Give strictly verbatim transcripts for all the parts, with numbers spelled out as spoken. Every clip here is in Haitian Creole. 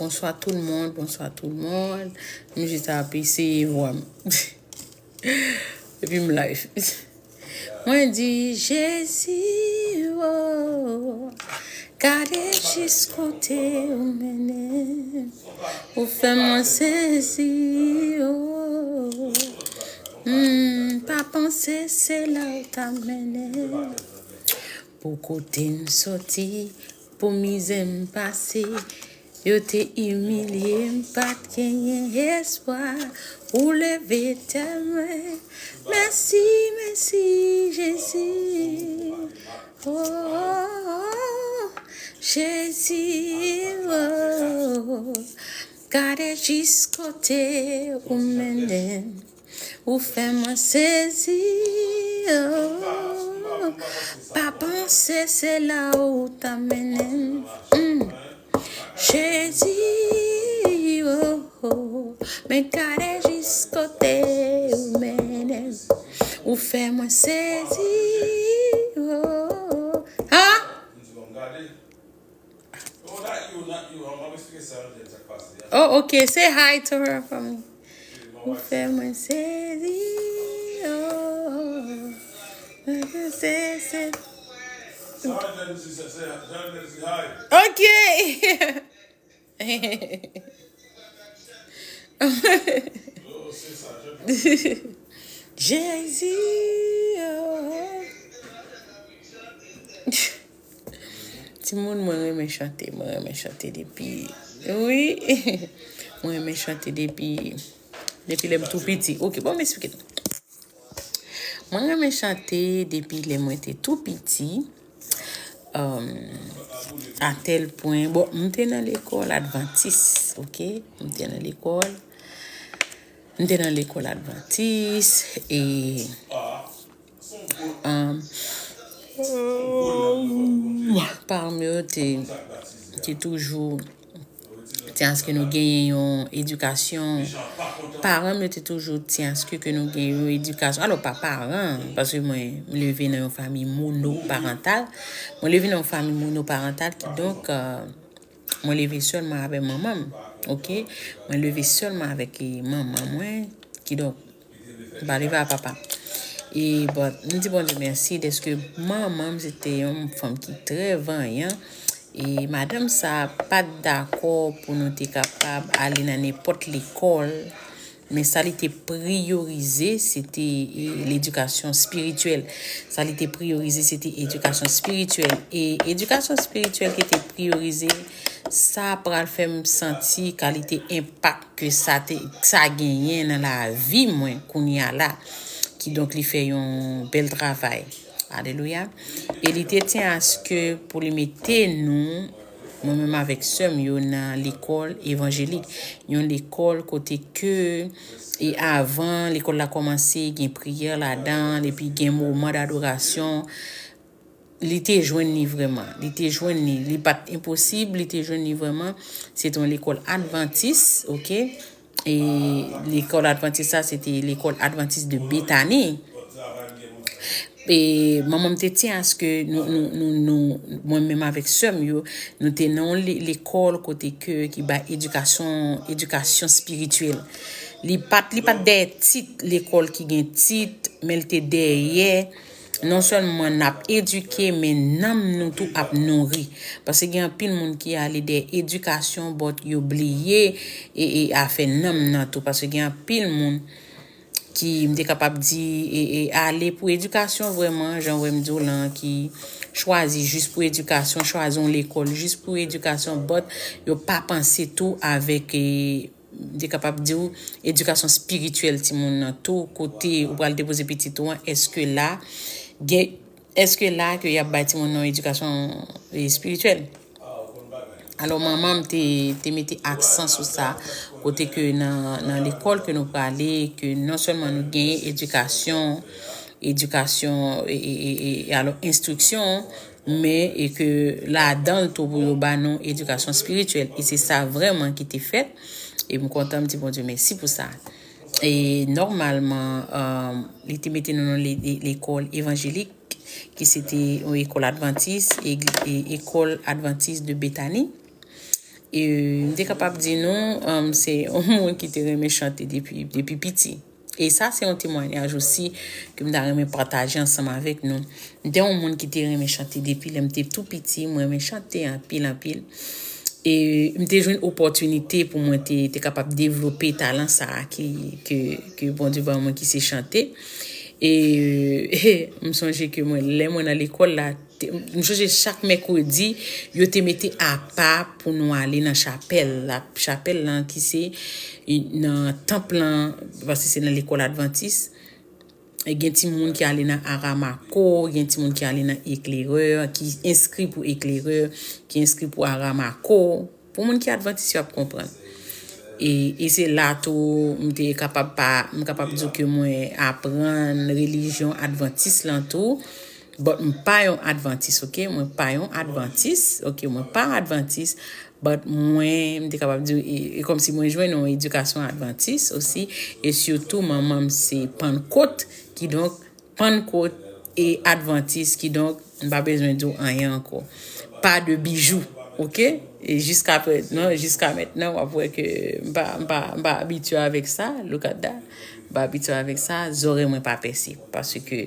Bonsoir tout le monde, bonsoir tout le monde. M jis ap eseye vwa m. Epi m live. Mwen di, Jezi, oh, gade jis kote ou mennen m. Ou fè mwen sezi, oh. Hmm, pa panse se la ou ta mennen m. Pou kote m soti, pou mizè m pase, yo te imilye m, pa t genyen espwa. Ou leve tè mwen. Mèsi, mèsi, Jezi. Oh, oh, oh, Jezi, oh. Gade jis kote ou mennen m. Ou fè mwen sezi, oh. Pa panse se la ou ta mennen m. Mm. Jezi, oh, oh. Men gade jis kote ou mennen m. Ou fè mwen sezi, oh. Ha? Oh, okay. Say hi to her for me. Ou fè mwen sezi, oh. Se, se. Okay. Jezi, oh. Timoun, mwen renmen chante, mwen renmen chante depi, wi. Mwen renmen chante depi, depi lè m tou piti. Ok, bon, m esplike nou. Mwen renmen chante depi lè mwen te tou piti. Um, a tèl pwen, bon, m te nan lekòl advantis, ok? M te nan lekòl, m te nan lekòl advantis, e, um, paran m yo te, te toujou tyen aske nou genyen yon edikasyon. Paran m yo te toujou tyen aske ke nou genyen yon edikasyon. Alò, pa paran, paske mwen, m leve nan yon fanmi monoparantal. Mwen leve nan yon fanmi monoparantal, kidonk, euh, mwen leve sèlman avèk manman m. Ok? Mwen leve sèlman avèk, eh, manman mwen, kidonk, m pa leve a papa. E, but, m di Bondye mèsi dèske manman m se te yon fanm ki trè vanyan. E madanm sa a pa t dakò pou nou te kapab ale nan nenpòt lekòl. Men sa li te priyorize, se te, e, ledikasyon espirityèl. Sa li te priyorize, se te edikasyon espirityèl. E edikasyon espirityèl ki te priyorize, sa pral fè m santi kalite enpak ke sa te, sa genyen nan lavi mwen kounye a la. Kidonk, li fè yon bèl travay. Alelouya. E li te tyen aske pou li mete nou, mwen menm avèk sè m yo, nan lekòl evanjelik. Yon lekòl kote ke, e avan lekòl la kòmanse, gen priyè ladan l, epi gen moman dadorasyon. Li te jwenn li vrèman. Li te jwenn li. Li pa t enposib, li te jwenn li vrèman. Se te yon lekòl advantis, ok? E lekòl advantis sa, se te lekòl advantis de Betani. E manman m te tyen aske nou, nou, nou, nou, mwen menm avèk sè m yo, nou te nan yon le-, lekòl kote ke, ki bay edikasyon, edikasyon espirityèl. Li pa t, li pa t dèyè tit lekòl ki gen tit, men l te dèyè non sèlman n ap edike, men nanm nou tou ap nouri. Paske gen anpil moun ki ale dèyè edikasyon, but yo bliye e, e afè nanm nan tou. Paske gen anpil moun ki, m te kapab di, e, e ale pou edikasyon vrèman, jan w wè m di w lan, ki chwazi jis pou edikasyon, chwazi yon lekòl jis pou edikasyon, but yo pa panse tou avèk, e, m te kapab di w, edikasyon espirityèl timoun nan tou, kote ou pral depoze pitit ou an, èske la, gen, èske la ke y ap bay timoun nan yon edikasyon, e, espirityèl? Alò, manman m te, te mete aksan sou sa, kote ke nan, nan lekòl ke nou prale, ke non sèlman nou genyen edikasyon, edikasyon, e, e, e, e, alò, enstriksyon, men e ke ladan l tou pou yo ba nou edikasyon espirityèl. E se sa vrèman ki te fèt. E m kontan, m di Bondye mèsi pou sa. E nòmalman, um, li te mete nou nan le-, le-, lekòl evanjelik, ki se te yon ekòl advantis, e, e, ekòl advantis de Betani. E m te kapab di nou, um, se yon moun ki te renmen chante depi, depi piti. E sa se yon temwayaj osi ke m ta renmen pataje ansanm avèk nou. M te yon moun ki te renmen chante depi lè m te tou piti, mwen renmen chante anpil, anpil. E m te jwenn opòtinite pou mwen te, te kapab devlope talan sa a ki, ke, ke Bondye ban mwen ki se chante. E, e m sonje ke mwen, lè mwen nan lekòl la, te, m sonje chak mèkredi, yo te mete apa pou nou ale nan chapèl la. Chapèl lan ki se nan tanp lan, paske se nan lekòl advantis. E gen timoun ki ale nan Aramako, gen timoun ki ale nan Eklerè, ki enskri pou Eklerè, ki enskri pou Aramako. Pou moun ki advantis yo ap konprann. E, e se la tou, m te kapab pa, m kapab di ke mwen aprann relijyon advantis lan tou. But m pa yon advantis, ok? Mwen pa yon advantis, ok? Mwen pa advantis, but mwen, m te kapab di, e, e kòmsi mwen jwenn yon edikasyon advantis osi, e sitou manman m se Pannkot, kidonk, Pannkot e advantis, kidonk, m pa bezwen di w anyen ankò. Pas de bijoux, ok? E jiska prezan, jiska mentnan, w ap wè ke m pa, m pa, m pa abitye avèk sa, look at that. M pa abitye avèk sa, zòrèy mwen pa pèse, paske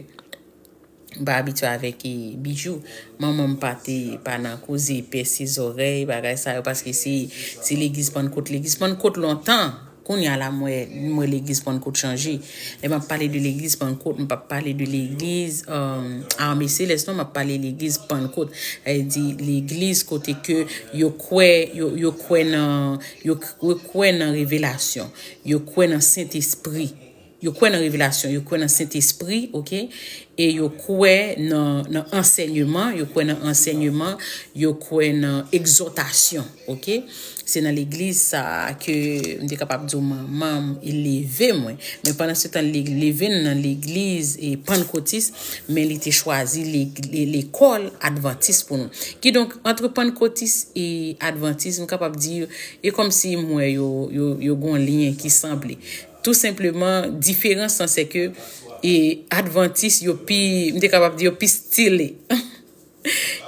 m pa abitye avèk, e, bijou. Manman m pa te, pa nan koze pèse zòrèy, bagay sa yo, paske se, se legliz Pannkot. Legliz Pannkot lontan, kounye a la, m wè, m wè legliz Pannkot chanje. Lè m ap pale de legliz Pannkot, m p ap pale de legliz, um, Ame Selès, non, m ap pale legliz Pannkot. Sa vle di legliz kote ke yo kwè, yo, yo kwè nan, yo k-, yo kwè nan revelasyon. Yo kwè nan Sentespri. Yo kwè nan revelasyon, yo kwè nan Sentespri, ok? E yo kwè nan, nan ansèyman, yo kwè nan ansèyman, yo kwè nan egzòtasyon, ok? Se nan legliz sa a ke m te kapab di w manman m eleve mwen. Men pandan se tan, li leve n nan legliz e pannkotis, men li te chwazi le-, le-, lekòl advantis pou nou. Kidonk, ant pannkotis e advantis, m kapab di, e kòmsi m wè yo, yo, yo gon lyen ki sanble. Tou senpleman, diferans lan se ke, e, advantis yo pi, m te kapab di yo pi style.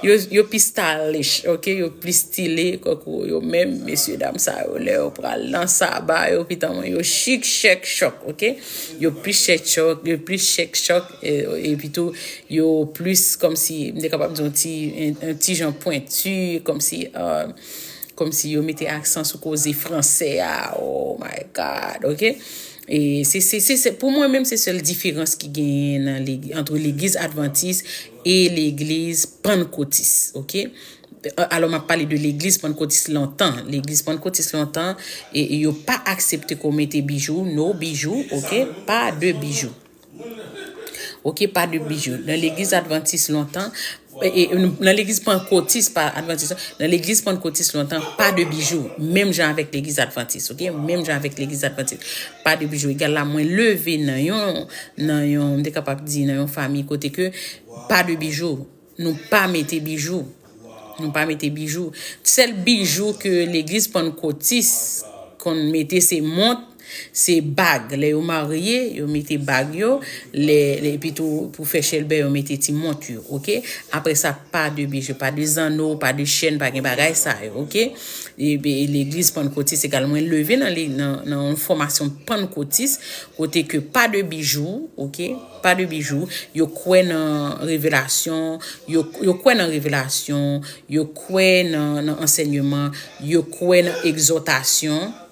Yo, yo pi stylish, ok? Yo pi style, kankou yo menm, mesye dam sa yo, lè yo pral nan saba, yo pi tanmen yo chik, chèk, chòk, ok? Yo pi chèk, chòk, yo pi chèk, chòk, e, epi tou, yo plis kòmsi, m te kapab di yon ti, yon, yon ti jan pwenti, kòmsi, euh, kòmsi yo mete aksan sou koze fransè a. Oh my God, ok? E se, se, se, se, pou mwen menm, se sèl diferans ki genyen nan legi-, ant legliz advantis e legliz pannkotis, ok? Alò, m ap pale de legliz pannkotis lontan. Legliz pannkotis lontan, e, e yo pa aksepte ke w mete bijou, no bijou, ok? Pas de bijoux. Ok, pas de bijoux. Nan legliz advantis lontan, e, e, nan legliz pannkotis, pa advantis, nan legliz pannkotis lontan, pas de bijoux. Menm jan avèk legliz advantis, ok? Menm jan avèk legliz advantis. Pas de bijoux. Egal la, mwen leve nan yon, nan yon, m te kapab di, nan yon fanmi kote ke pas de bijoux. Nou pa mete bijou. Nou pa mete bijou. Sèl bijou ke legliz pannkotis konn mete se mont, se bag. Lè yo marye, yo mete bag yo, lè, lè, epi tou pou fè chèlbè, yo mete ti mont yo, ok? Apre sa, pas de bijou, pas de zanno, pas de chèn, pa gen bagay sa yo, ok? E, e legliz pannkotis egal, mwen leve nan, li- nan, nan yon fòmasyon pannkotis, kote ke pas de bijou, ok? Pas de bijou, yo kwè nan revelasyon, yo, yo kwè nan revelasyon, yo kwè nan, nan ansèyman, yo kwè nan egzòtasyon.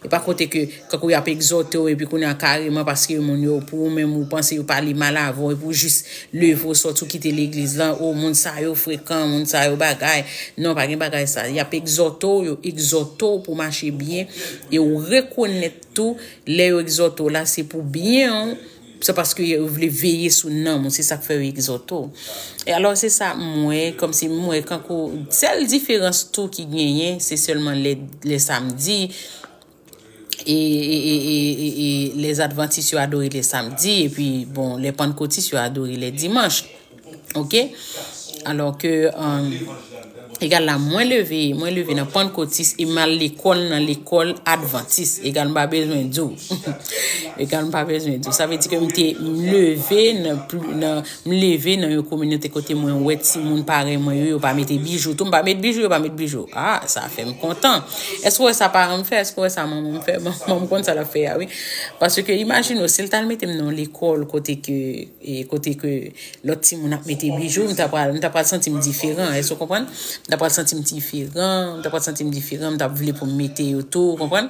E pa kote ke, kankou y ap egzòte w, epi kounye a kareman, paske moun yo, pou ou menm, ou panse yo pale mal avè w, epi ou jis leve w sòti, ou kite legliz lan, o, moun sa yo frekan, moun sa yo bagay. Non, pa gen bagay sa. Y ap egzòte w, yo egzòte w pou w mache byen, e ou rekonèt tou, lè yo egzòte w la, se pou byen w, se paske yo vle veye sou nanm ou, se sa k fè yo egzòte w. E alò, se sa, m wè, kòmsi m wè, kankou, sèl diferans tou ki genyen, se sèlman lè, lè samdi, e, e, e, e, e, e lè advantis yo adore lè samdi, epi, bon, lè pannkotis yo adore lè dimanch. Ok? Alò ke, um, Egal la, mwen leve, mwen leve nan Pannkotis e m al lekòl nan lekòl Advantis. Egal, m pa bezwen di w. Egal, m pa bezwen di w. Sa vle di ke m te, m leve nan, pli- nan, m leve nan yon kominote kote mwen wè timoun parèy mwen yo, yo pa mete bijou. Tou, m pa met bijou, yo pa met bijou. Ah, sa fè m kontan. Èske w wè sa paran m fè? Èske w wè sa manman m fè? Manman m konn sa l ap fè a, wi. Paske imajine w, si l t al mete m nan yon lekòl kote ke, e, kote ke lòt timoun ap mete bijou, m ta pral, m ta pral santi m diferan. Èske w konprann? M ta pral santi m diferan, m ta pral santi m diferan, m t ap vle pou m mete yo tou, w konprann?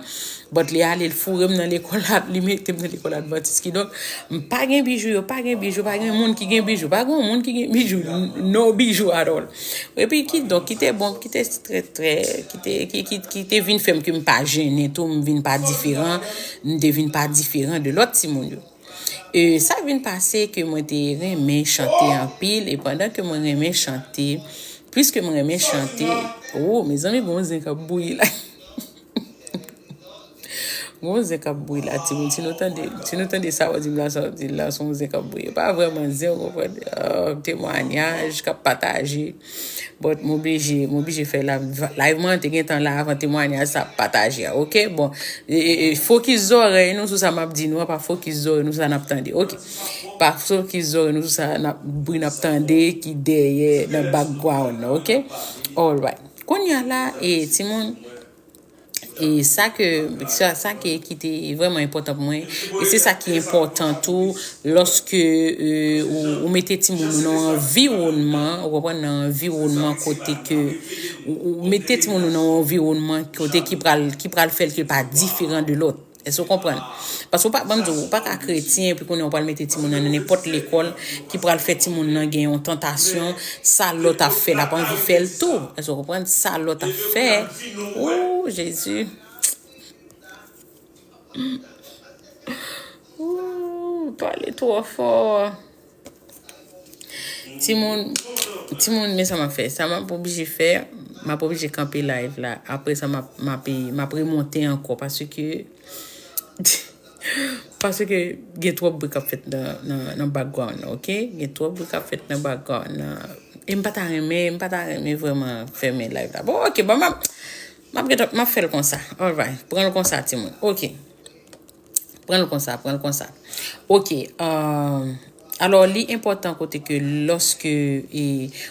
But li ale, l foure m nan lekòl la, li mete m nan lekòl Advantis. Kidonk, m pa gen bijou yo, pa gen bijou, pa gen moun ki gen bijou, pa gen moun ki gen bijou, n- no bijou at all. Epi kidonk, ki te bon, ki te trè, trè, ki te, ki, ki, ki te vin fè m ke m pa jennen tou, m vin pa diferan, m te vin pa diferan de lòt timoun yo. E sa vin pase ke mwen te renmen chante anpil, e pandan ke mwen renmen chante, piske mwen renmen chante, oh, mezanmi, gon zen k ap bouyi la. Gon zen k ap bouyi la, timoun. Si nou tande, si nou tande sa w di m la, sa w di la, se yon zen k ap bouyi. E pa vrèman zen, w konprann? Ah, temwayaj k ap pataje. But m oblije, m oblije fè live, live mwen te gentan la avan temwayaj sa ap pataje a, oke? Bon, e, e, e, fokis zòrèy nou sou sa m ap di nou an, pa fokis zòrèy nou sou sa n ap tande, oke? Pa fokis zòrèy nou sou sa n ap, bri n ap tande ki dèyè nan background nan, oke? Alright. Kounye a la, e, timoun, e sa ke, sa, sa ke, ki te vrèman enpòtan pou mwen, e se sa ki enpòtan tou, lòske, e, ou, ou mete timoun ou nan yon anviwònman, ou konprann, nan yon anviwònman kote ke, ou, ou mete timoun ou nan yon anviwònman kote ki pral, ki pral fè l ke l pa diferan de lòt. Èske w konprann? Paske w pa, ban m di w, ou pa ka kretyen, epi kounye a w pral mete timoun nan nan nenpòt lekòl ki pral fè timoun nan gen yon tantasyon, sa lòt ap fè, l ap anvi fè l tou. Èske w konprann? Sa lòt ap fè. Ooh, Jezi. Ooh, pale twò fò. Timoun, timoun, men sa m ap fè. Sa m ap oblije fè, m ap oblije kanpe live la. Apre sa, m ap, m ap, m ap remonte ankò paske, paske gen twòp bri k ap fèt nan, nan, nan background nan, oke? Gen twòp bri k ap fèt nan background nan. E m pa ta renmen, m pa ta renmen vrèman fèmen live la. Bon, oke, bon, m ap, m ap, m ap fè l konsa. Alright, pran l konsa, timoun. Oke. Pran l konsa, pran l konsa. Oke, um, alò, li enpòtan kote ke lòske, e,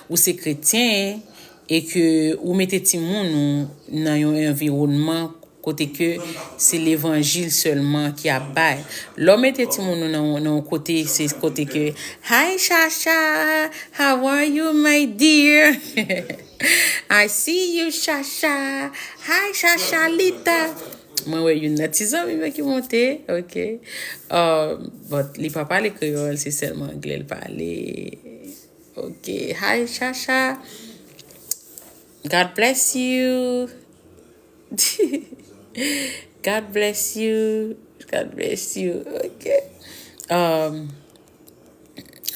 ou se kretyen e ke ou mete timoun ou nan yon anviwònman kote ke se levanjil sèlman ki ap bay. Lè w mete timoun ou nan, nan yon kote, se kote ke, "Hi, Shasha, how are you, my dear?" "I see you, Shasha. Hi, Shasha Lita." Mwen wè youn nan ti zanmi mwen ki monte, oke. Uh, but li pa pale kreyòl, se sèlman anglè l pale. Oke, hi, Shasha. God bless you. God bless you. God bless you. Oke. Um,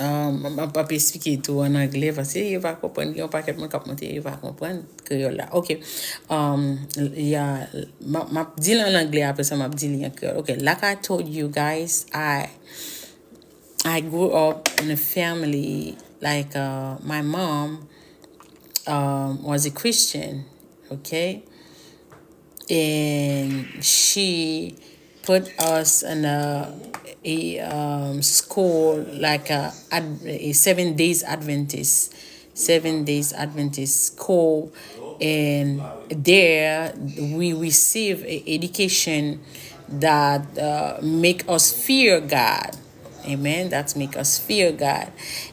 um, m ap, ap eksplike tou an anglè, paske yo pa konprann. Gen yon pakèt moun k ap monte, yo pa konprann kreyòl la. Oke. Um, yeah, m ap, m ap di l an anglè, apre sa, m ap di li an kreyòl. Oke, like I told you guys, I, I grew up in a family, like, uh, my mom, um, was a Christian, okay? And she put us in a, a, um, school, like a, ad- a Seven Days Adventist, Seven Days Adventist school, and there we receive a education that, uh, make us fear God. Amen. That make us fear God.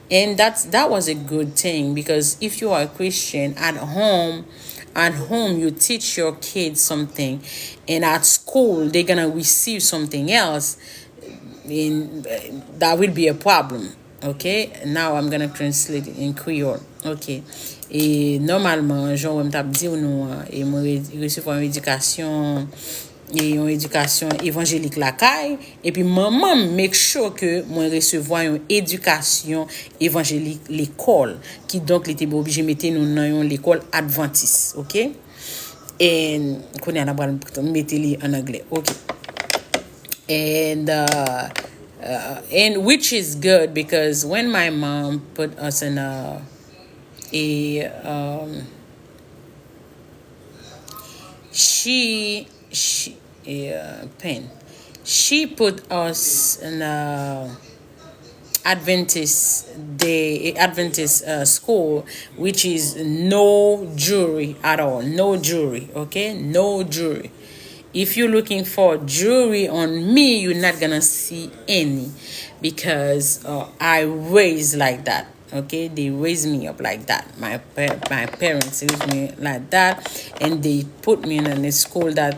And that's, that was a good thing, because if you are a Christian at home, at home you teach your kids something, and at school they're gonna receive something else, and, uh, that will be a problem. Okay? Now I'm gonna translate it in Creole. Okay. E nòmalman, jan w wè m t ap di w nou an, e mwen re- resevwa yon edikasyon, e yon edikasyon evanjelik lakay, epi manman m make sure ke mwen resevwa yon edikasyon evanjelik lekòl. Kidonk, li te oblije mete nou nan yon lekòl advantis, oke? And kounye a n ap pral mete li an anglè, oke? And, uh, uh, and which is good, because when my mom put us in a, a, um, She, she, yeah, pen. She put us in a Adventist day, Adventist uh, school, which is no jewelry at all. No jewelry, okay? No jewelry. If you're looking for jewelry on me, you're not gonna see any because uh, I raised like that. Okay, they raised me up like that. My pa- my parents raised me like that, and they put me in a school that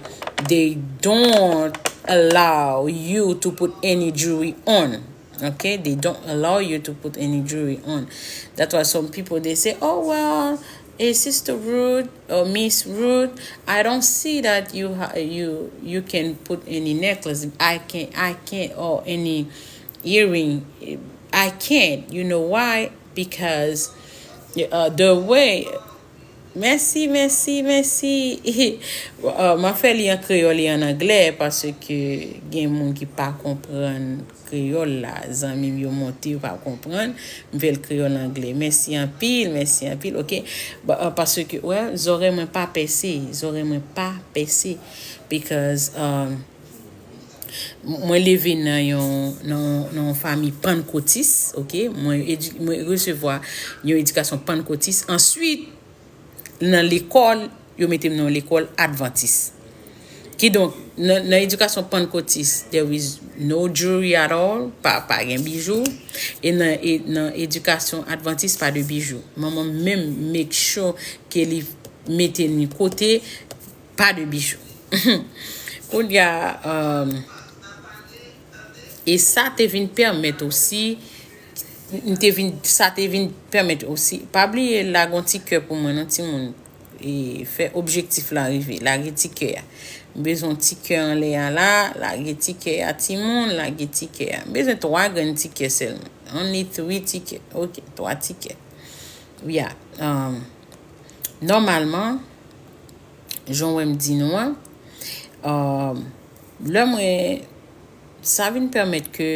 they don't allow you to put any jewelry on. Okay, they don't allow you to put any jewelry on. That's why some people they say, "Oh well, a Sister Ruth or Miss Ruth, I don't see that you ha- you you can put any necklace. I can I can't or any earring. I can't. You know why? Because uh, the way." Mèsi, mèsi, mèsi. Uh, m ap fè li an kreyòl e an anglè paske gen moun ki pa konprann kreyòl la. Zanmi m yo monte, yo pa konprann. M fè l kreyòl anglè. Mèsi anpil, mèsi anpil. Ok. Ba- uh, paske, wè, zòrèy mwen pa pèse. Zòrèy mwen pa pèse. Because um, mwen leve nan yon nan nan yon fanmi pannkotis, ok? Mwen edi- mwen resevwa yon edikasyon pannkotis. Answit, nan lekòl, yo mete m nan yon lekòl advantis. Kidonk, nan, nan edikasyon pannkotis, there is no jewelry at all, pa, pa gen bijou. E nan, e nan edikasyon advantis, pa de bijou. Manman m menm make sure ke li mete ni kote, pa de bijou. Kounye a, um, e sa te vin pèmèt osi, m te vin, sa te vin pèmèt osi, pa bliye lage yon ti kè pou mwen non timoun, e fè objektif la rive, lage ti kè a. M bezwen ti kè anlè a la, lage ti kè a timoun, lage ti kè a. M bezwen twa grenn ti kè sèlman. Only three ti kè. Ok, twa ti kè. Yeah. Um, nòmalman, jan w wè m di nou an, um, lè mwen, sa vin pèmèt ke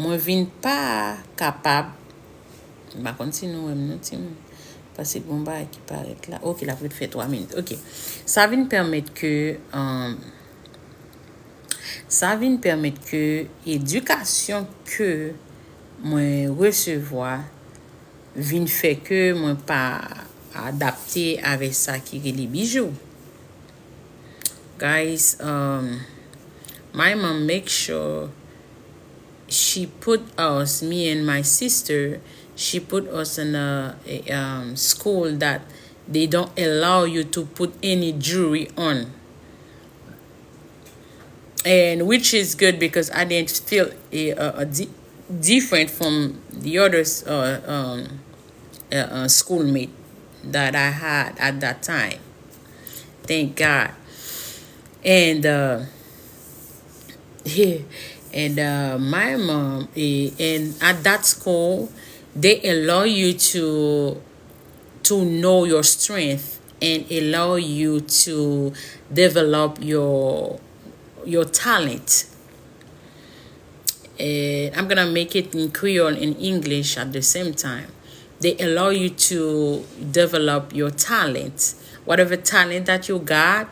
mwen vin pa kapab, m pa konn si nou wè m non timoun, paske gon bagay ki parèt la. Ok, l ap ret fè twa minit. Ok, sa vin pèmèt ke, um, sa vin pèmèt ke edikasyon ke mwen resevwa vin fè ke mwen pa adapte avè sa ki rele bijou. Guys, um, my mom make sure she put us, me and my sister, she put us in a, a um, school that they don't allow you to put any jewelry on. And which is good because I didn't feel a, a, a di- different from the others uh, um, uh, uh, schoolmate that I had at that time. Thank God. And uh, yeah, and uh, my mom eh, and at that school they allow you to to know your strength and allow you to develop your your talent. And I'm gonna make it in Creole and English at the same time. They allow you to develop your talent. Whatever talent that you got,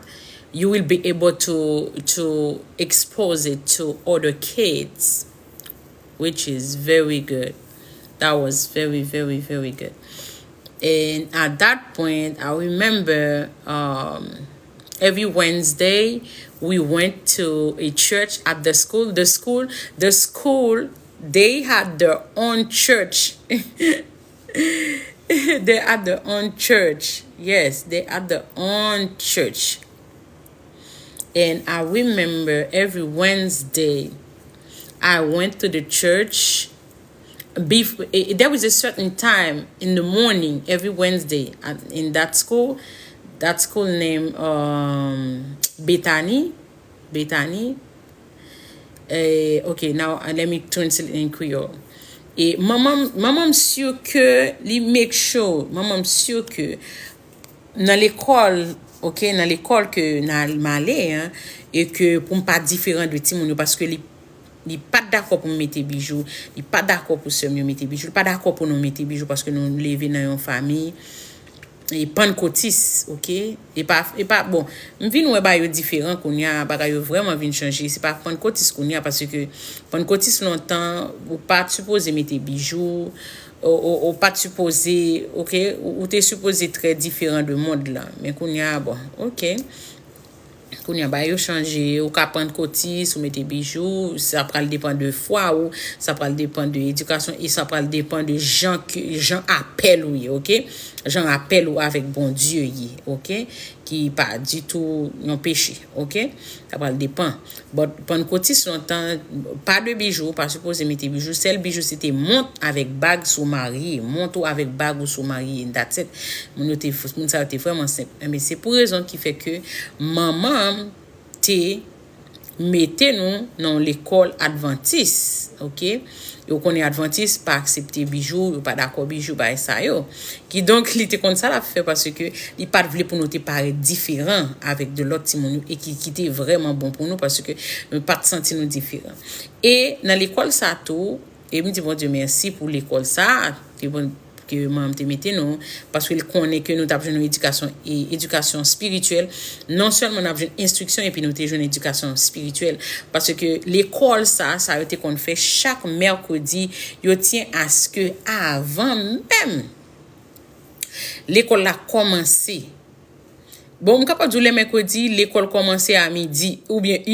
you will be able to to expose it to other kids, which is very good. That was very, very, very good. And at that point, I remember um, every Wednesday we went to a church at the school. The school, the school, they had their own church. They had their own church. Yes, they had their own church. And I remember every Wednesday, I went to the church. Bef- eh, there was a certain time in the morning every Wednesday at, in that school. That school name um, Bethany. Bethany. Eh, okay, now uh, let me translate in Creole. E manman manman m si ke li make sure, manman m si ke nan lekòl, ok, nan lekòl ke m ale an, e ke pou m pa diferan de timoun yo, paske li li pa t dakò pou m mete bijou, li pa dakò pou sè m yo mete bijou, li pa dakò pou nou mete bijou paske nou leve nan yon fanmi e pannkotis, oke? E pa, e pa, bon, m vin wè bagay yo diferan kounye a, bagay yo vrèman vin chanje. Se pa pannkotis kounye a, paske pannkotis lontan, ou pa t sipoze mete bijou, ou, ou, ou pa t sipoze, oke? Ou, ou te sipoze trè diferan de mond lan. Men kounye a, bon, oke. Kounye a, bagay yo chanje, ou ka pannkotis, ou mete bijou, sa pral depann de fwa ou, sa pral depann de edikasyon, e sa pral depann de jan ke, jan apèl ou ye, oke? Jan apèl ou avèk Bondye ye, oke? Ki pa ditou yon peche, oke? Sa pral depann. But pannkotis lontan, pa de bijou, pa sipoze mete bijou. Sèl bijou se te mont avèk bag si w marye. Mont ou avèk bag ou si w marye. That's it. Moun yo te, moun sa yo te vrèman senp. Enben, se pou rezon ki fè ke manman m te mete nou nan yon lekòl advantis, oke? Yo konnen advantis pa aksepte bijou, yo pa dakò bijou, bagay sa yo. Kidonk, li te konn sa l ap fè paske li pa t vle pou nou te parèt diferan avèk de lòt timoun yo e ki, ki te vrèman bon pou nou paske nou pa t santi nou diferan. E nan lekòl sa tou, e m di Bondye mèsi pou lekòl sa, ke bon, ke manman m te mete nou, paske l konnen ke nou t ap jwenn yon edikasyon, e, edikasyon espirityèl. Non sèlman n ap jwenn enstriksyon, epi nou te jwenn edikasyon espirityèl. Paske lekòl sa, sa yo te konn fè chak mèkredi, yo tyen aske avan menm lekòl la kòmanse. Bon, m kapab di w lè mèkredi, lekòl kòmanse a midi, oubyen,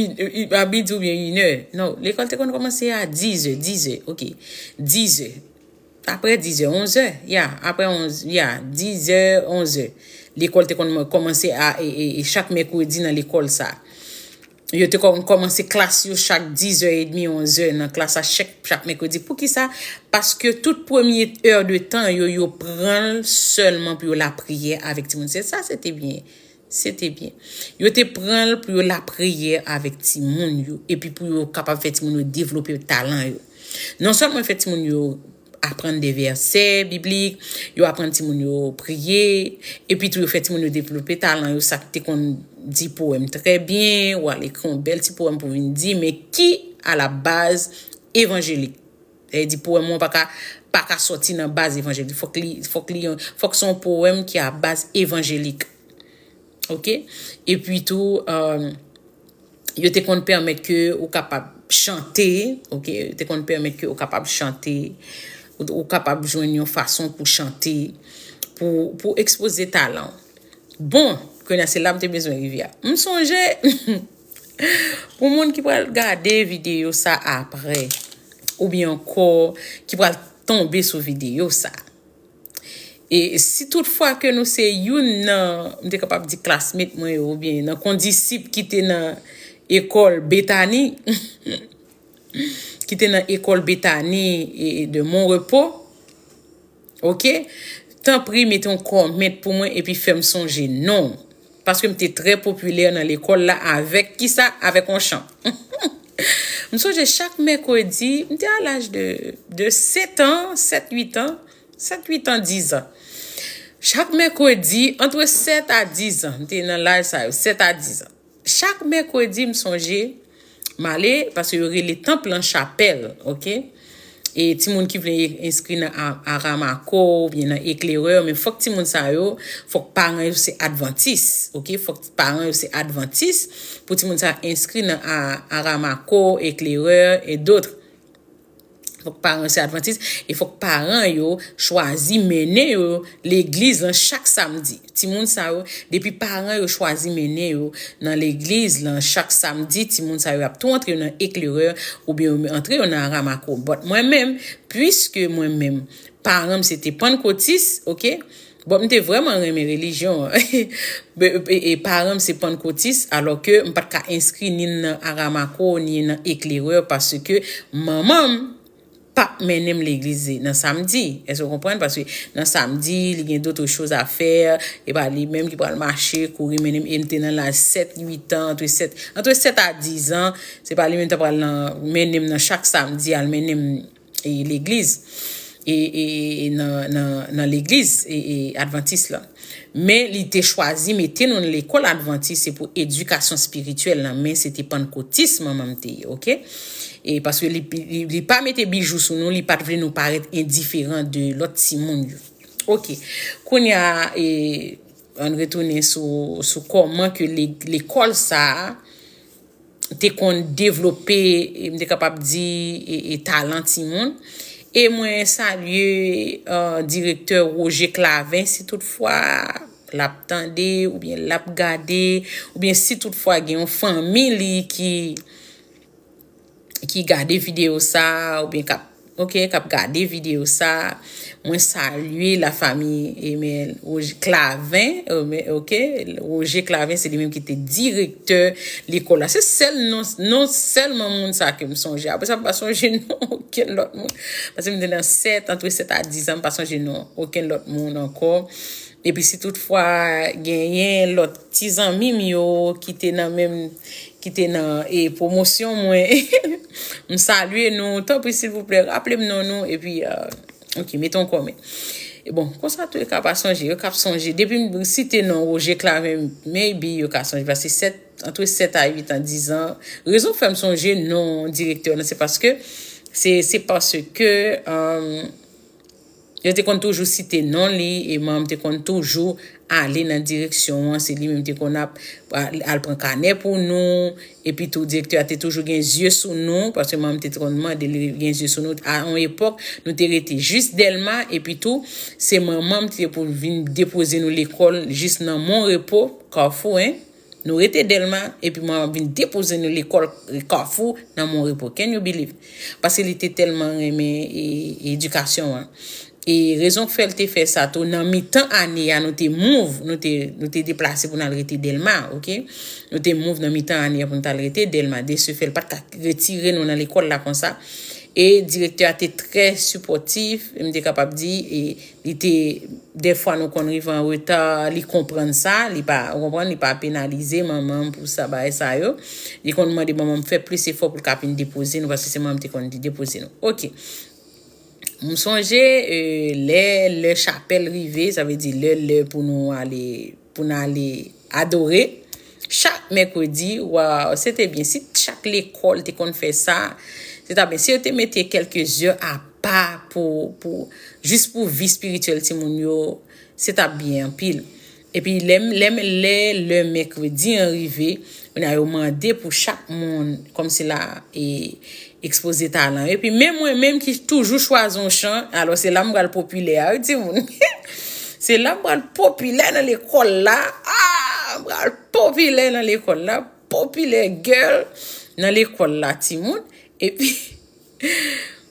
a midi oubyen inè. Non, lekòl te konn kòmanse a dizè, dizè, oke. Dizè. Apre dizè, onzè, ya, apre onz, ya, dizè, onzè. Lekòl te konn kòmanse a, e, e, e chak mèkredi nan lekòl sa. Yo te kò-, kòmanse klas yo chak dizè edmi, onzè nan klas la chak, chak mèkredi. Poukisa? Paske tout premye è de tan yo, yo pran l sèlman pou yo lapriyè avèk timoun. Se sa, se te byen. Se te byen. Yo te pran l pou yo lapriyè avèk timoun yo, epi pou yo kapab fè timoun yo devlope talan yo. Non sèlman fè timoun yo aprann de vèsè biblik, yo aprann timoun yo priye, epi tou yo fè timoun yo devlope talan yo, sa k te konn di powèm trè byen, w al ekri yon bèl ti powèm pou vin di, men ki a la baz evanjelik. Sa vle di powèm ou an pa ka, pa ka sòti nan baz evanjelik. Fòk li, fòk li, fòk se yon powèm ki a baz evanjelik. Oke? Epi tou, euh, yo te konn pèmèt ke ou kapab chante, oke? Yo te konn pèmèt ke ou kapab chante, ou, ou kapab jwenn yon fason pou chante, pou, pou ekspoze talan w. Bon, kounye a se la m te bezwen rive a. M sonje, pou moun ki pral gade videyo sa apre, oubyen ankò ki pral tonbe sou videyo sa. E si toutfwa ke nou se youn nan, m te kapab di klasmet mwen yo, oubyen nan kondisip ki te nan ekòl Betani, ki te nan ekòl Betani e de Mon Repo, oke? Tanpri, mete yon kòmant pou mwen epi fè m sonje non w. Paske m te trè popilè nan lekòl la avèk kisa? Avèk yon chan. M sonje chak mèkredi, m te a laj de, de sèt an, sèt, uit an, sèt, uit an, diz an. Chak mèkredi, antre sèt a diz an, m te nan laj sa yo, sèt a diz an. Chak mèkredi, m sonje, m ale, paske yo rele tanp lan chapèl, oke? E timoun ki vle enskri nan A-, Aramako oubyen nan Eklerè, men fòk timoun sa yo, fòk paran yo se advantis, oke? Fòk paran yo se advantis pou timoun sa yo enskri nan A-, Aramako, Eklerè, e dòt. Fòk paran se advantis, e fòk paran yo chwazi mennen yo legliz lan chak samdi. Timoun sa yo, depi paran yo chwazi mennen yo nan legliz lan chak samdi, timoun sa yo ap tou antre yo nan Eklerè oubyen yo antre yo nan Aramako. But mwen menm, piske mwen menm, paran m se te pannkotis, oke? Bon, m te vrèman renmen relijyon an. E, e, e paran m se pannkotis, alò ke m pa t ka enskri ni nan Aramako, ni nan Eklerè, paske manman m p ap mennen m legliz nan samdi. Èske w konprann? Paske nan samdi, li gen d'autres choses à faire. E pa li menm ki pral mache, kouri mennen m. E m te nan laj sèt, uit an, antre sèt, antre sèt a diz an. Se pa li menm t ap pral nan, mennen m nan chak samdi, al mennen m e legliz, e, e, e nan, nan, nan legliz e, e advantis lan. Men li te chwazi mete nou nan lekòl advantis, se pou edikasyon espirityèl lan, men se te pannkotis manman m te ye, oke? E paske li, li, li pa mete bijou sou nou, li pa t vle nou parèt endiferan de lòt timoun yo. Ok. Kounye a, e, ann retounen sou, sou kòman ke le-, lekòl sa a te konn devlope, e, m te kapab di, e, e, talan timoun. E mwen salye, e, direktè Roger Clavin, si toutfwa l ap tande, oubyen l ap gade, oubyen si toutfwa gen yon fanmi li ki, ki gade videyo sa, oubyen k ap, ok, k ap gade videyo sa, mwen salye la fami Emel Roger Clavin, ok, Roger Clavin, se li menm ki te direktè lekòl la. Se sèl non, non sèlman moun sa ke m sonje. Apre sa, m pa sonje non okenn lòt moun. Paske m te nan sèt, antre sèt a diz an, m pa sonje non okenn lòt moun ankò. Epi si toutfwa genyen lòt ti zanmi m yo ki te nan menm, ki te nan, e, pwomosyon mwen, m salye nou. Tanpri, silvouplè, raple m non nou. Epi, e, ok, mete yon kòmè. E bon, konsa tou yo ka pa sonje, yo ka sonje. Depi m site non Roger Clavin, maybe yo ka sonje. Paske sèt, antre sèt a uit an, diz an. Rezon k fè m sonje non direktè nan, se paske, se, se paske, e, yo te konn toujou site non li, e manman m te konn toujou ale nan direksyon an, se li menm te konn ap al, al pran kanè pou nou, epi tou direktè a te toujou gen zye sou nou, paske manman m te konn mande li gen zye sou nou. A yon epòk, nou te rete jis Dèlma, epi tou, se manman m ki te pou vin depoze nou lekòl jis nan Mon Repo, Kafou, en. Nou rete Dèlma, epi manman vin depoze nou lekòl Kafou nan Mon Repo. Can you believe? Paske li te tèlman renmen, e, edikasyon an. E rezon k fè l te fè sa tou, nan mitan ane a, nou te move, nou te, nou te deplase pou n al rete Dèlma, ok? Nou te move nan mitan ane a pou n t al rete Dèlma. De ce fait, l pa t ka retire nou nan lekòl la konsa. E direktè a te trè sipòtif, m te kapab di, e li te, dèfwa nou konn rive an reta, li konprann sa, li pa, ou konprann, li pa penalize manman m pou sa, bagay sa yo. Li konn mande manman m fè plis efò pou l ka vin depoze nou, paske se manman m te konn depoze nou. Ok. M sonje, e, lè, lè chapèl rive, sa vle di lè, lè pou nou ale, pou n ale adore. Chak mèkredi, waw, se te byen. Si chak lekòl te konn fè sa, se ta byen. Si yo te mete kèlke zè apa pou, pou, jis pou vi espirityèl timoun yo, se ta byen anpil. Epi lè, lè, lè, lè mèkredi an rive, kounye a yo mande pou chak moun, kòmsi la, e, ekspoze talan. Epi menm mwen menm ki toujou chwazi yon chan, alò se la m pral popilè a, wi, timoun. Se la m pral popilè nan lekòl la. Ah, m pral popilè nan lekòl la. Popilè girl nan lekòl la, timoun. Epi,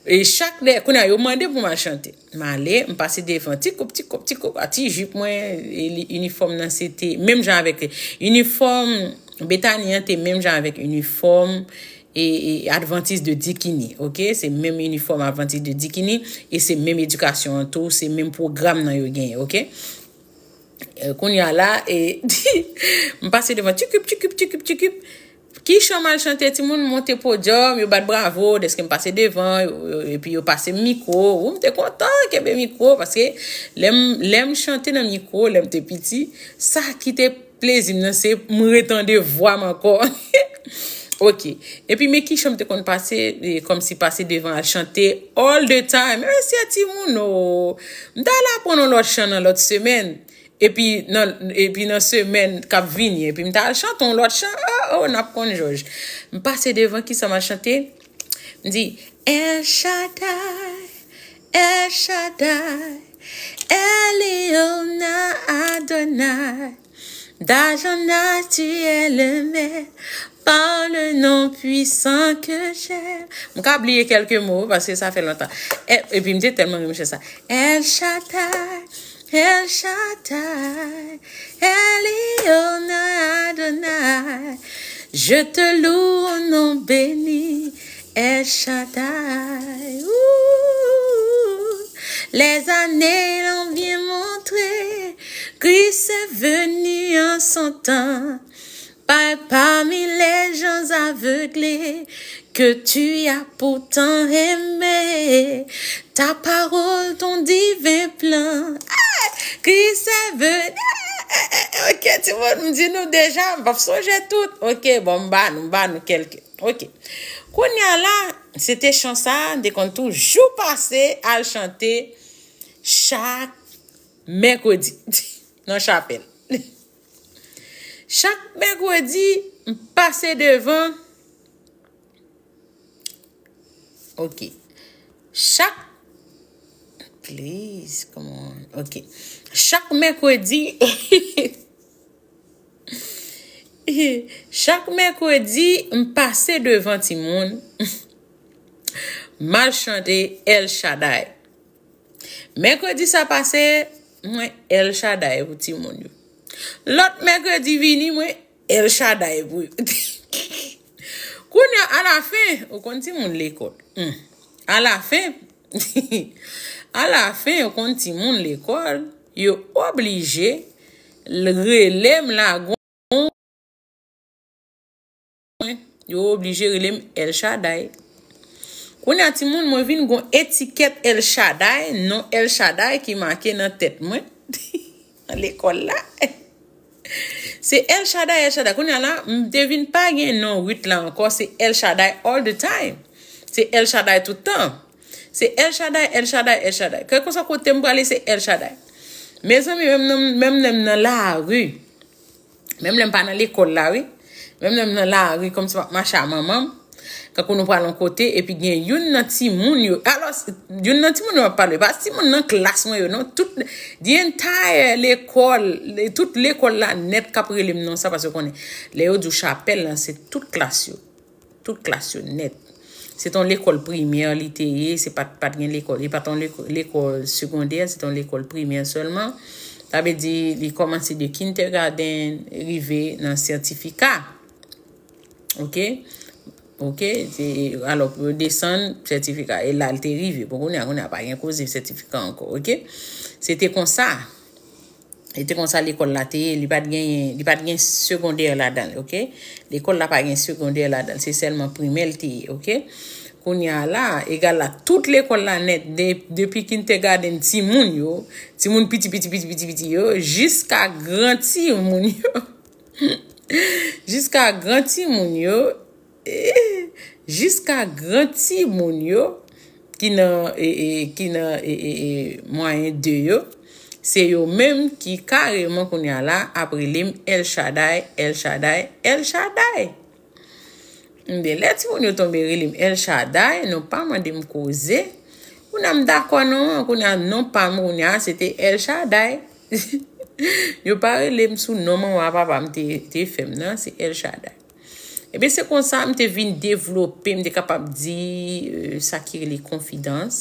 e chak lè, kounye a yo mande pou m al chante. M ale, m pase devan, ti koup, ti koup, ti koup, a ti jip mwen, e li, inifòm nan se te, menm jan avèk, inifòm Bethany an te menm jan avèk inifòm, e, e Adventiste de Dikini, ok? Se menm inifòm Adventiste de Dikini, e se menm edikasyon an tou, se menm pwogram nan yo genyen, ok? E, kounye a la, e, m pase devan, tchikip, tchikip, tchikip, tchikip. Ki chan m al chante, timoun monte podyòm, yo bat bravo, dèske m pase devan, yo, yo, epi yo pase m mikwo. Ou, m te kontan kenbe mikwo, paske lè m, lè m chante nan mikwo, lè m te piti, sa ki te plezi m nan, se m retande vwa m ankò. Ok. Epi, men ki chan m te konn pase, e, kòmsi pase devan al chante all the time. Mesye timoun, o. M ta al aprann yon lòt chan nan lòt semèn. Epi nan, epi nan semèn k ap vini, epi m ta al chante yon lòt chan. Oh, oh, n ap konn jòj. M pase devan, kisa m al chante? M di, El Shaddai, El Shaddai, Eliona Adonai, Dajonai, tu es le maître, par le nom puissant que j'aime. M ka bliye kèlke mo, paske sa fè lontan. E, epi m te tèlman renmen chan sa. El Shaddai, El Shaddai, Eliona Adonai, je te loue au nom béni, El Shaddai. Ouh, les années l'ont bien montré, Christ est venu en son temps, par, parmi les gens aveuglés, que tu as pourtant aimé. Ta parole, ton divin plan. Hey, Christ est venu. Hey, hey, hey, ok, timoun, m di nou deja, m p ap sonje tout. Ok, bon, m ba nou, m ba nou kèlke. Ok. Kounye a la, se te chan sa, m te konn toujou pase al chante chak mèkredi nan chapèl. Chak mèkredi, m pase devan. Ok. Chak. Please, come on. Ok. Chak mèkredi. Chak mèkredi, m pase devan timoun. M al chante El Shaddai. Mèkredi sa pase, mwen El Shaddai pou timoun yo. Lòt mèkredi vini, mwen El Shaddai pou yo. Kounye a, alafen, ou konn timoun lekòl. Hmm. Alafen, alafen, ou konn timoun lekòl, yo oblije l-, rele m lagon. Yo oblije rele m El Shaddai. Kounye a, timoun, mwen vin gon etikèt El Shaddai, non El Shaddai ki make nan tèt mwen. Nan lekòl la. Se El Shaddai, El Shaddai. Kounye a la, m te vin pa gen non Ruth la ankò, se El Shaddai all the time. Se El Shaddai tout tan. Se El Shaddai, El Shaddai, El Shaddai. Kèlkeswa kote m prale, se El Shaddai. Mezanmi, menm nan, menm lè m nan lari, menm lè m pa nan lekòl la, wi. Menm lè m nan lari, kòmsi m ap mache a manman m. Kankou nou pral yon kote, epi gen youn nan timoun yo. Alò, youn nan timoun yo m ap pale, pa timoun nan klas mwen yo, non. Tout, the entire lekòl, le-, tout lekòl la nèt k ap rele m non sa, paske konnen, lè yo di w chapèl lan, se tout klas yo. Tout klas yo nèt. Se t on lekòl primè li te ye, se pa t, pa t gen lekòl, li pa t on lekò-, lekòl segondè, se t on lekòl primè sèlman. Sa vle di, li kòmanse de kindergarten, rive nan sètifika. Ok? Ok? Se, alò, pou yo desann, sètifika, e la l te rive. Bon, kounye a, kounye a, pa gen koze sètifika ankò, ok? Se te konsa. E te konsa lekòl la te ye, li pa t genyen, li pa t gen segondè ladan l, ok? Lekòl la pa gen segondè ladan l, se sèlman primè l te ye, ok? Kounye a la, egal la, tout lekòl la nèt, de, depi kindergarten timoun yo, timoun piti, piti, piti, piti, piti yo, jiska gran timoun yo. Jiska gran timoun yo, eh, jiska gran timoun yo ki nan, eh, eh, ki nan, eh, eh, eh, mwayen de yo, se yo menm ki kareman kounye a la ap rele m El Shaddai, El Shaddai, El Shaddai. Ebyen, lè timoun yo tonbe rele m El Shaddai, nou pa mande m koze. Kounye a m dakò non an, kounye a non pa m, kounye a se te El Shaddai. Yo pa rele m sou non manman papa m te, te fè m nan, se El Shaddai. Ebyen, se konsa m te vin devlope, m te kapab di, euh, sa ki rele konfidans.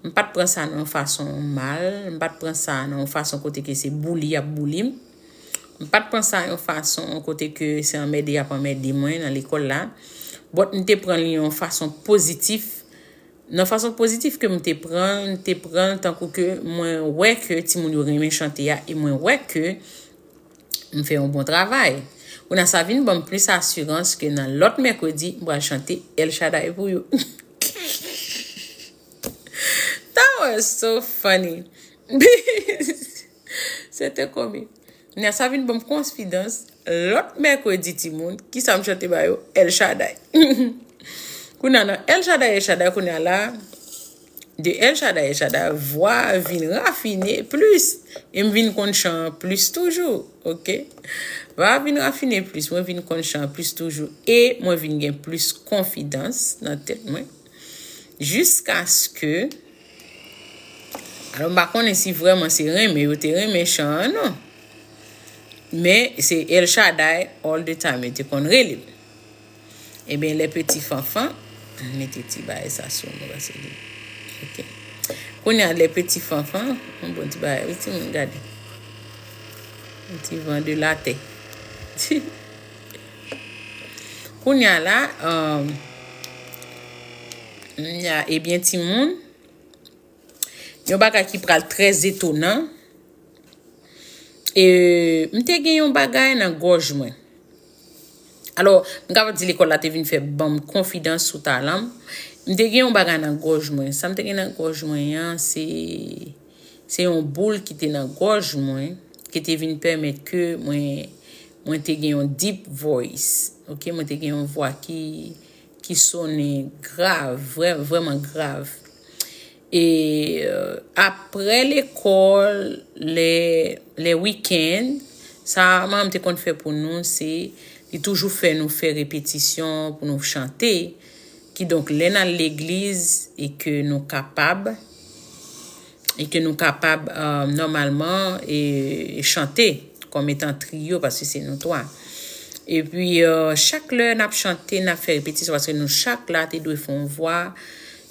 M pa t pran sa nan yon fason mal, m pa t pran sa nan yon fason kote ke se bouli y ap bouli m. M pa t pran sa yon fason kote ke se anmède y ap anmède mwen nan lekòl la. But m te pran l yon fason pozitif. Nan fason pozitif ke m te pran l, m te pran l tankou ke mwen wè ke timoun yo renmen chante a e mwen wè ke m fè yon bon travay. Kounye a sa vin ban m plis asirans ke nan lòt mèkredi, m pral chante El Shaddai pou yo. That was so funny. Se te komik. Kounye a sa vin ban m konfidans. Lòt mèkredi, timoun, kisa m chante ba yo? El Shaddai. Kounye a nan El Shaddai, El Shaddai, kounye a la, de El Shaddai, El Shaddai, vwa vin rafine plis. E m vin konn chan an plis toujou, ok? Vwa vin rafine plis, mwen vin konn chan an plis toujou. E mwen vin gen plis konfidans nan tèt mwen. Jiskaske, alò, m pa konnen si vrèman se renmen yo te renmen chan an, non. Men se El Shaddai all the time yo te konn rele m. Ebyen, les petits fanfans, m mete ti bagay sa sou nou, paske li, ok. Kounye a, les petits fanfans, yon bon ti bagay, wi, timoun, gade. Yon ti van de latè. Kounye a la, um, kounye a, ebyen, timoun, yon bagay ki pral trè etonan. E, m te gen yon bagay nan gòj mwen. Alò, m kapab di lekòl la te vin fè ban m konfidans sou talan m. M te gen yon bagay nan gòj mwen. Sa m te gen nan gòj mwen an, se, se yon boul ki te nan gòj mwen, ki te vin pèmèt ke mwen, mwen te gen yon deep voice. Ok, mwen te gen yon vwa ki, ki sonnen grav, vrè-, vrèman grav. E euh, apre lekòl, lè, lè wikenn, sa manman m te konn fè pou nou, se li toujou fè nou fè repetisyon pou nou chante. Kidonk, lè n al legliz e ke nou kapab, e ke nou kapab euh, nòmalman e, e chante kòm etan triyo, paske se nou twa. Epi, euh, chak lè n ap chante, n ap fè repetisyon, paske nou chak la te dwe fè yon vwa.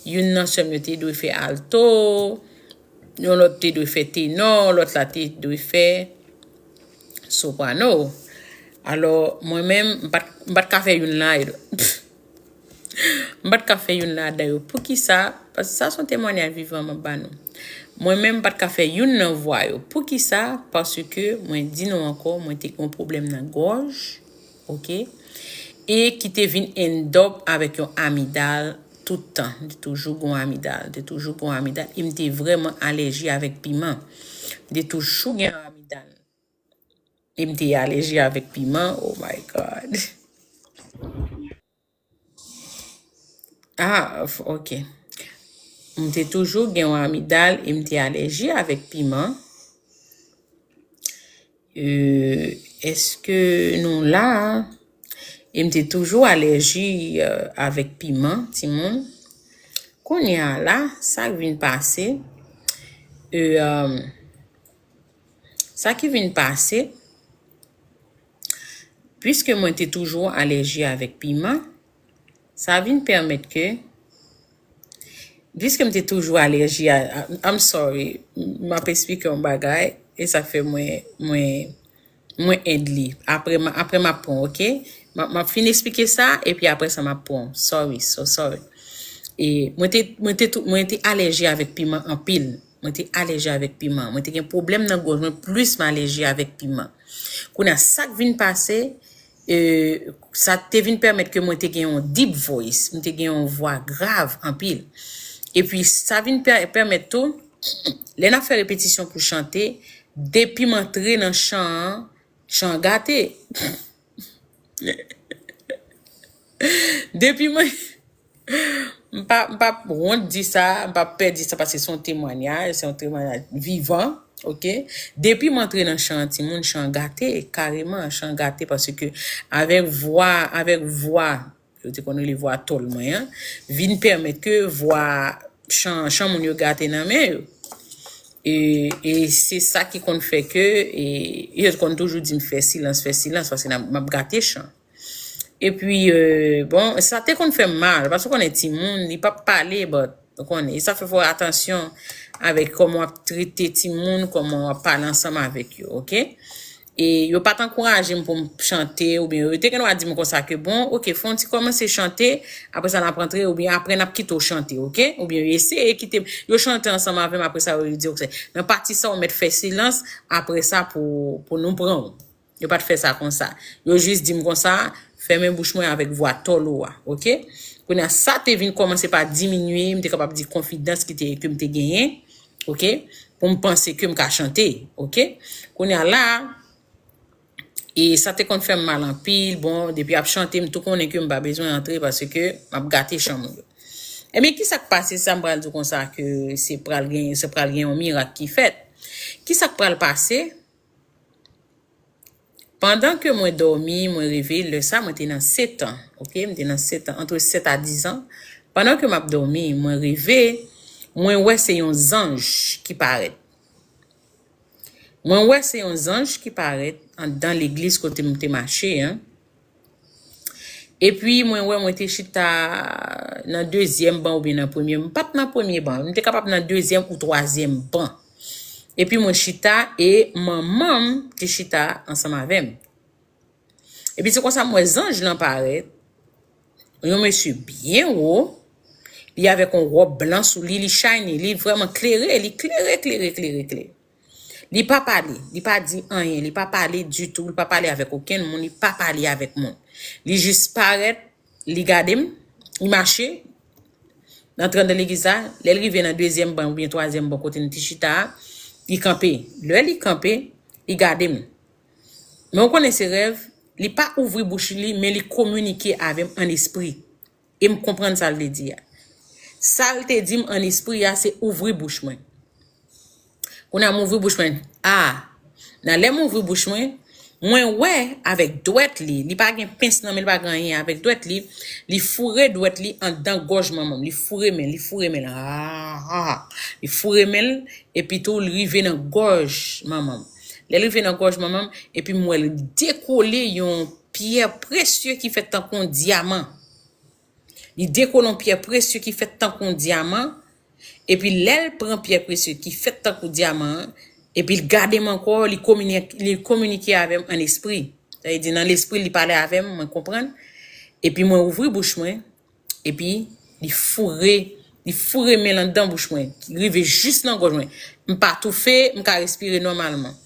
Youn nan sè m yo te dwe fè alto, yon lòt te dwe fè tenò, lòt la te dwe fè soprano. Alò, mwen menm, m pa t, m pa t ka fè youn la. M pa t ka fè youn ladan yo. Poukisa? Paske sa se yon temwanyaj vivan m ap ba nou. Mwen menm, m pa t ka fè youn nan vwa yo. Poukisa? Paske mwen di nou ankò, mwen te gen yon pwoblèm nan gòj, oke? E ki te vin end up avèk yon amidal tout tan. M te toujou gen yon amidal, m te toujou gen yon amidal. E m te vrèman alèji avèk piman. M te toujou gen yon amidal. E m te alèji avèk piman. Oh my God. Ah, f- ok. M te toujou gen yon amidal e m te alèji avèk piman. Euh, èske nou la? E m te toujou alèji euh, avèk piman, timoun. Kounye a la, sa k vin pase, euh, euh, sa ki vin pase, piske mwen te toujou alèji avèk piman, sa vin pèmèt ke, piske m te toujou alèji a, a- I'm sorry, m ap esplike yon bagay, e sa fè mwen, mwen, mwen end li. Apre, m- apre m ap pran, oke? M ap- m ap fin esplike sa, epi apre sa m ap pran. Sorry, so sorry. E mwen te, mwen te, tou- mwen te alèji avèk piman anpil. Mwen te alèji avèk piman. Mwen te gen pwoblèm nan gòj mwen, plis m alèji avèk piman. Kounye a, sa k vin pase, e, sa te vin pèmèt ke mwen te gen yon deep voice, mwen te gen yon vwa grav anpil. Epi sa vin pè- pèmèt tou, lè n ap fè repetisyon pou chante, depi m antre nan chan an, chan an gate. Depi mwen, m pa, m pa wont di sa, m pa pè di sa paske se yon temwanyaj, se yon temwanyaj vivan, oke? Depi m antre nan chan an, timoun, chan gate, kareman, chan gate, paske avèk vwa, avèk vwa, yo te konn rele vwa tòl mwen an, vin pèmèt ke vwa chan, chan moun yo gate nan men yo. E, e se sa ki konn fè ke, e, yo konn toujou di m fè silans, fè silans, paske n ap- m ap gate chan. Epi, euh, bon, sa te konn fè m mal, paske w konnen timoun, li p ap pale, but, w konnen, e sa fè fò atansyon avèk kòman w ap trete timoun, kòman w ap pale ansanm avèk yo, oke? E yo pa t ankouraje m pou m chante, oubyen yo te gen dwa di m konsa ke, bon, oke, fè yon ti kòmanse chante, apre sa n ap rantre, oubyen apre n ap kite w chante, oke? Oubyen yo eseye kite m, yo chante ansanm avè m, apre sa yo di, oke, nan pati sa w mèt fè silans, apre sa pou, pou nou pran w. Yo pa t fè sa konsa. Yo jis di m konsa, fèmen bouch mwen avèk vwa tòl ou a, oke? Kounye a, sa te vin kòmanse pa diminye, m te kapab di konfidans ki te, ke m te genyen, oke? Pou m panse ke m ka chante, oke? Kounye a la, e sa te konn fè m mal anpil, bon, depi ap chante, m tou konnen ke m pa bezwen antre paske m ap gate chan moun yo. Ebyen, ki sa k pase, sa m pral di w konsa ke se pral gen, se pral gen yon mirak ki fèt. Ki sa k pral pase? Pandan ke mwen dòmi, mwen reve, lè sa mwen te nan sèt an, oke, m te nan sèt an, antre sèt a diz an. Pandan ke m ap dòmi, mwen reve, mwen wè se yon zanj ki parèt. Mwen wè se yon zanj ki parèt anndan legliz kote m te mache an. Epi mwen wè mwen te chita nan dezyèm ban oubyen nan premye. M pa t nan premye ban, m te kapab nan dezyèm ou twazyèm ban. Epi mwen chita e manman m te chita ansanm avè m. Epi se konsa m wè zanj lan parèt. Yon mesye byen wo. Li avèk yon wòb blan sou li, li shiny, li vrèman klere, li klere, klere, klere, klere. Li pa pale, li pa di anyen, li pa pale ditou, li pa pale avèk okenn moun, li pa pale avèk moun. Li jis parèt, li gade m, li mache, antre anndan legliz la, lè l rive nan dezyèm ban oubyen twazyèm ban kote n te chita a, li kanpe. Lè li kanpe, li gade m. Men w konnen se rèv, li pa ouvri bouch li, men li kominike avè m ann espri. E m konprann sa l vle di a. Sa l te di m an espri a, se ouvri bouch mwen. Kounye a m ouvri bouch mwen. A! Nan lè m ouvri bouch mwen, mwen wè avèk dwèt li, li pa gen pens nan men l, pa gen anyen, avèk dwèt li, li foure dwèt li anndan gòj manman m. Li foure men, li foure men l. Ah, ah, ah. Li foure men l, epi tou li rive nan gòj manman m. Lè l rive nan gòj manman m, epi m wè l dekole yon pyè presye ki fèt tankou yon dyaman. Li dekole yon pyè presye ki fèt tankou yon dyaman. Epi lè l pran pyè presye ki fèt tankou dyaman an, epi l gade m ankò, li kominike, li kominike avè m an espri. Sa vle di nan lespri li pale avè m, mwen konprann. Epi mwen ouvri bouch mwen, epi li foure, li foure men l anndan bouch mwen, ki rive jis nan gòj mwen. M pa toufe, m ka respire nòmalman.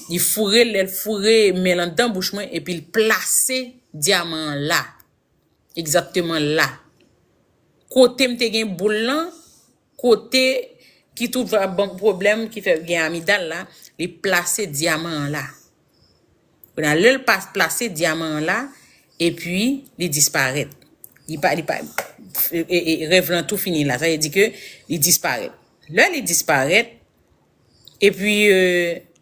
Li foure, lè l foure men l anndan bouch mwen, epi l plase dyaman an la. Egzakteman la. Kote m te gen boul lan, kote ki toujou ap ban m pwoblèm, ki fè gen amidal la, li plase dyaman an la. Kounye a, lè l pa plase dyaman an la, epi li disparèt. Li pa, li pa, e, e, e, rèv lan tou fini la. Sa vle di ke li disparèt. Lè li disparèt, epi, e,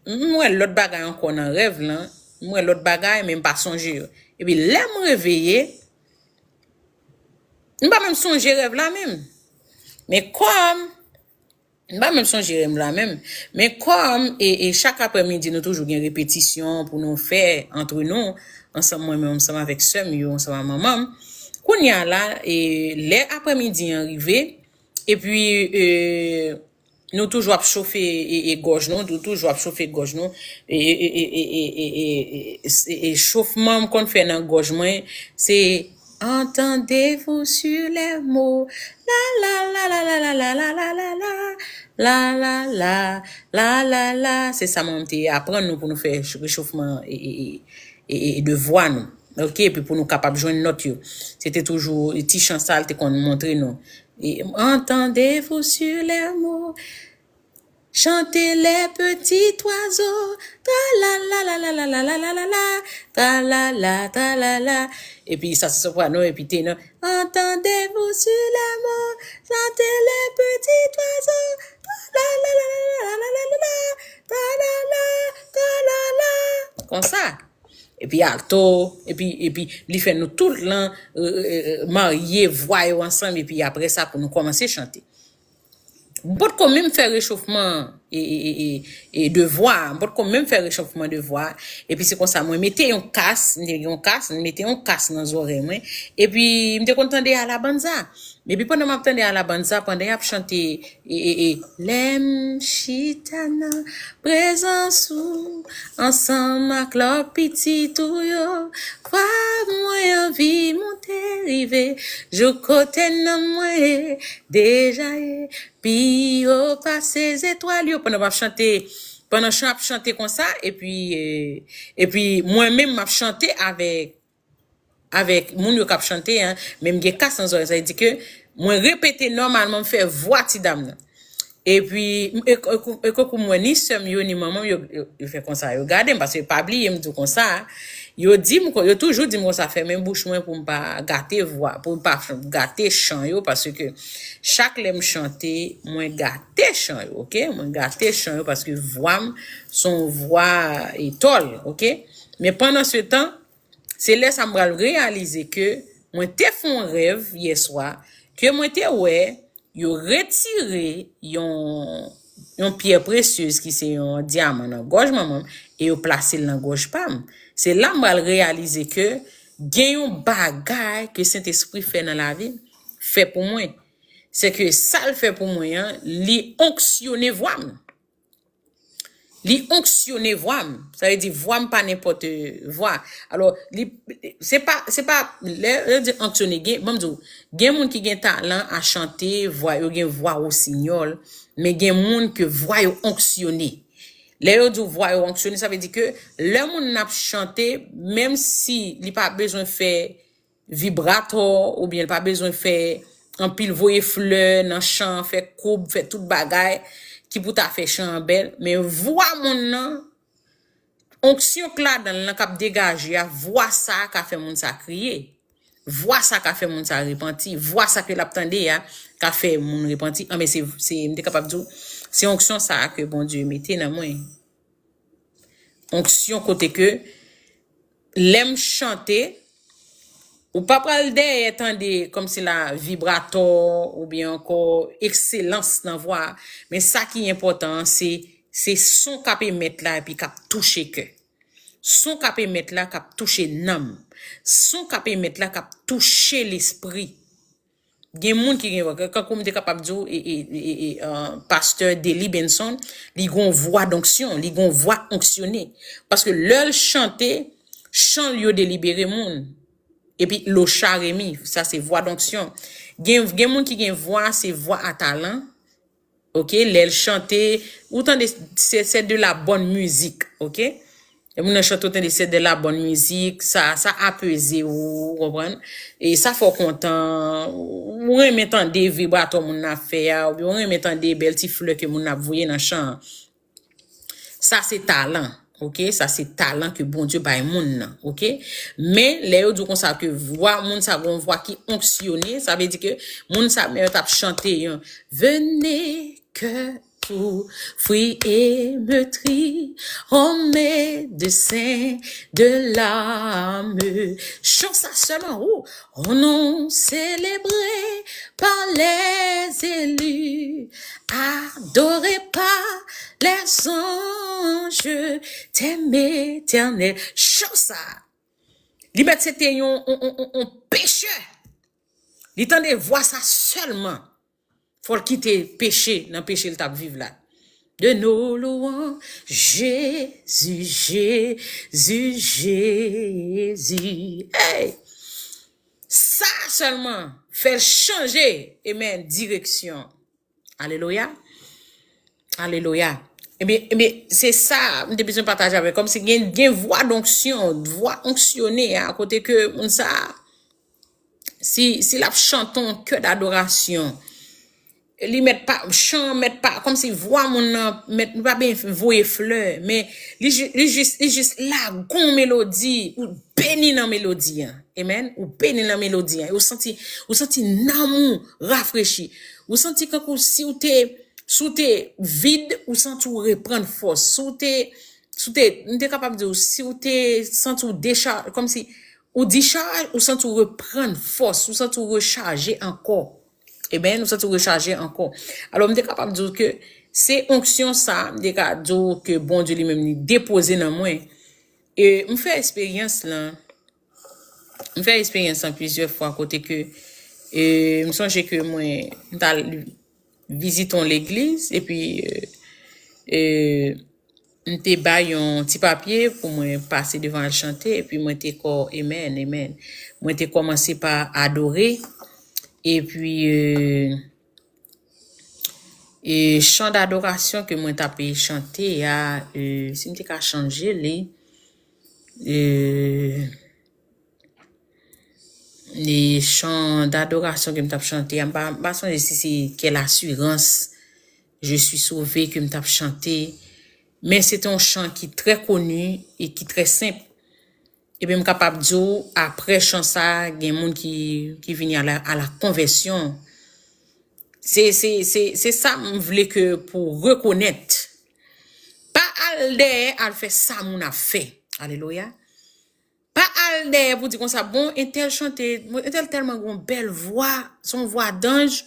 m wè lòt bagay ankò nan rèv lan. M wè lòt bagay, men m pa sonje yo. Epi lè m reveye, m pa menm sonje rèv la menm. Men kòm, m pa menm sonje rèv la menm. Men kòm, e, e chak aprèmidi, nou toujou gen repetisyon pou nou fè antre nou, ansanm mwen menm, ansanm avèk sè m yo, ansanm ak manman m. Kounye a la, e, lè aprèmidi an rive, epi, e, nou toujou ap chofe, e, e, gòj nou, nou toujou ap chofe gòj nou. E, e, e, e, e, e, e, e, e, e chofman m konn fè nan gòj mwen, se Entendez-vous sur les mots. La, la, la, la, la, la, la, la, la, la, la, la, la, la, la, la. Se sa mwen te aprann nou pou nou fè rechofman e, e, e, e, e devwa nou. Ok, epi pou nou kapab jwenn nòt yo. Se te toujou ti chan sa l te konn montre nou. E, Entendez-vous sur les mots. Chantez les petits oiseaux. Tra la la la la la la la la la la. Tra la la, tra la la. Epi sa se soprano, epi tenò. Entendez-vous sur les mots. Chantez les petits oiseaux. Tra la la la la la la la la. Tra la la, tra la la. Konsa. Epi alto, epi, epi li fè nou tout lan, e, e, e, marye vwa yo ansanm, epi apre sa pou nou kòmanse chante. M potko menm fè rechofman e, e, e, e, e de vwa, m potko menm fè rechofman de vwa. Epi se konsa mwen mete yon kas, m te gen yon kas, m mete yon kas nan zòrèy mwen. Epi m te konn tande alabanza. Epi pandan m ap tande alabanza, pandan y ap chante, e, e, e, lè m chita nan prezans ou, ansanm ak lòt pitit ou yo, vwa mwen anvi monte rive, jou kote nanm mwen ye, deja ye, pi wo pase zetwal yo. Pandan m ap chante, pandan chan ap chante konsa, epi, e, epi mwen menm m ap chante avèk, avèk moun yo k ap chante an, men m gen kas nan zòrèy, sa vle di ke mwen repete nòmalman, m fè vwa ti dam nan. Epi, e, e, e, e, kou mwen, ni sè m yo, ni manman m yo, yo, yo fè konsa, yo gade m, paske pa bliye m di w konsa, yo di m, yo toujou di m konsa, fèmen bouch mwen pou m pa gate vwa, pou m pa gate chan yo, paske chak lè m chante, mwen gate chan yo, ok? Mwen gate chan yo, paske vwa m se yon vwa etòl, ok? Men pandan se tan, se lè sa m pral reyalize ke mwen te fè yon rèv yè swa, ke mwen te wè yo retire yon, yon pyè presyez ki se yon dyaman nan gòj manman m e yo plase l nan gòj pa m. Se la m pral reyalize ke gen yon bagay ke Sentespri fè nan lavi m, fè pou mwen. Se ke sa l fè pou mwen an, li onksyone vwa m. Li onksyone vwa m. Sa vle di vwa m pa nenpòt, e, vwa. Alò, li, se pa, se pa, lè yo di onksyone, gen, ban m di w, gen moun ki gen talan a chante, vwa yo gen vwa wosinyòl, men gen moun ke vwa yo onksyone. Lè yo di w vwa yo onksyone, sa vle di ke lè moun nan ap chante, menm si li pa bezwen fè vibratò, oubyen l pa bezwen fè anpil voye flè nan chan, fè koub, fè tout bagay ki pou ta fè chan an bèl, men vwa moun nan, onksyon k ladan l lan k ap degaje a, vwa sa a ka fè moun sa kriye. Vwa sa ka fè moun sa repanti. Vwa sa ke l ap tande a ka fè moun repanti. Anben, se, se, m te kapab di w, se onksyon sa a ke Bondye mete nan mwen. Onksyon kote ke lè m chante, ou pa pral dèyè tande kòmsi la vibratò oubyen ankò ekselans nan vwa a. Men sa ki enpòtan an, se, se son k ap emèt la epi k ap touche kè. Son k ap emèt la k ap touche nanm. Son k ap emèt la k ap touche lespri. Gen moun ki gen vwa, kankou m te kapab di w, e, e, e, e, e, pastè Dely Benson, li gon vwa donksyon, li gon vwa onksyone. Paske lè l chante, chan l yo delibere moun. Epi Locha Remy, sa se vwa donksyon. Gen, gen moun ki gen vwa, se vwa a talan. Ok, lè l chante, ou tande, se, se de la bonne musique, ok? Lè moun nan chante, ou tande, se de la bonne musique, sa, sa apeze ou, ou konprann? E sa fè w kontan, ou renmen tande vibratò moun nan ap fè a, oubyen ou renmen tande bèl ti flè ke moun nan ap voye nan chan an. Sa se talan, ok? Sa se talan ke Bondye bay moun nan, ok? Men, lè yo di w konsa ke vwa moun sa gon vwa ki onksyone, sa vle di ke moun sa menm t ap chante yon Venez, cœur tout frit et meurtri, aux médecins de l'âme. Chan sa sèlman, ou, au nom célébré par les élus, adoré par les anges, t'aimes, Éternel. Chan sa, li mèt se te yon, yon, yon, yon, yon pechè. Li tande vwa sa sèlman. Fò l kite peche nan peche l t ap viv la. De nos louanges, Jésus, Jésus, Jésus. Hey! Sa sèlman fè l chanje, amen, direksyon. Alelouya. Alelouya. Ebyen, ebyen, se sa m te bezwen pataje avè w. Kòmsi gen, gen vwa donksyon, vwa onksyone a, kote ke moun sa, si, si l ap chante yon kè dadorasyon, li mèt pa, chan mèt pa, kòmsi vwa moun nan mèt, li pa byen voye flè, men li, li jis, li jis lagon melodi, ou beni nan melodi an. Amen. Ou beni nan melodi an. Ou santi, ou santi nanm ou rafrechi. Ou santi kankou si w te, si w te vid, ou santi w reprann fòs. Si w te, si w te, m te kapab di w, si w te santi w decha-, kòmsi ou dichaj, ou santi w reprann fòs, ou santi w rechaje ankò. Amen. Ou santi w rechaje ankò. Alò, m te kapab di w ke se onksyon sa, m te ka di w ke Bondye li menm li depoze nan mwen. E m fè eksperyans lan, m fè eksperyans lan plizyè fwa kote ke, e, m sonje ke mwen, m t al vizite yon legliz, epi, e, e, m te bay yon ti papye pou mwen pase devan al chante, epi mwen te kò, amen, amen. Mwen te kòmanse pa adore, epi, e, e chan dadorasyon ke mwen t ap chante a, e, si m te ka chanje li, e, e chan dadorasyon ke m t ap chante a, m pa, m pa sonje si se Quelle assurance, Je suis sauvé ke m t ap chante. Men se te yon chan ki trè koni e ki trè senp. Epi m kapab di w, apre chan sa, gen moun ki, ki vini a la, a la konvèsyon. Se, se, se, se sa m vle ke pou rekonèt. Pa al dèyè al fè sa moun ap fè. Alelouya. Pa al dèyè pou di konsa, bon, entèl chante, bon, entèl tèlman gen yon bèl vwa, se yon vwa danj,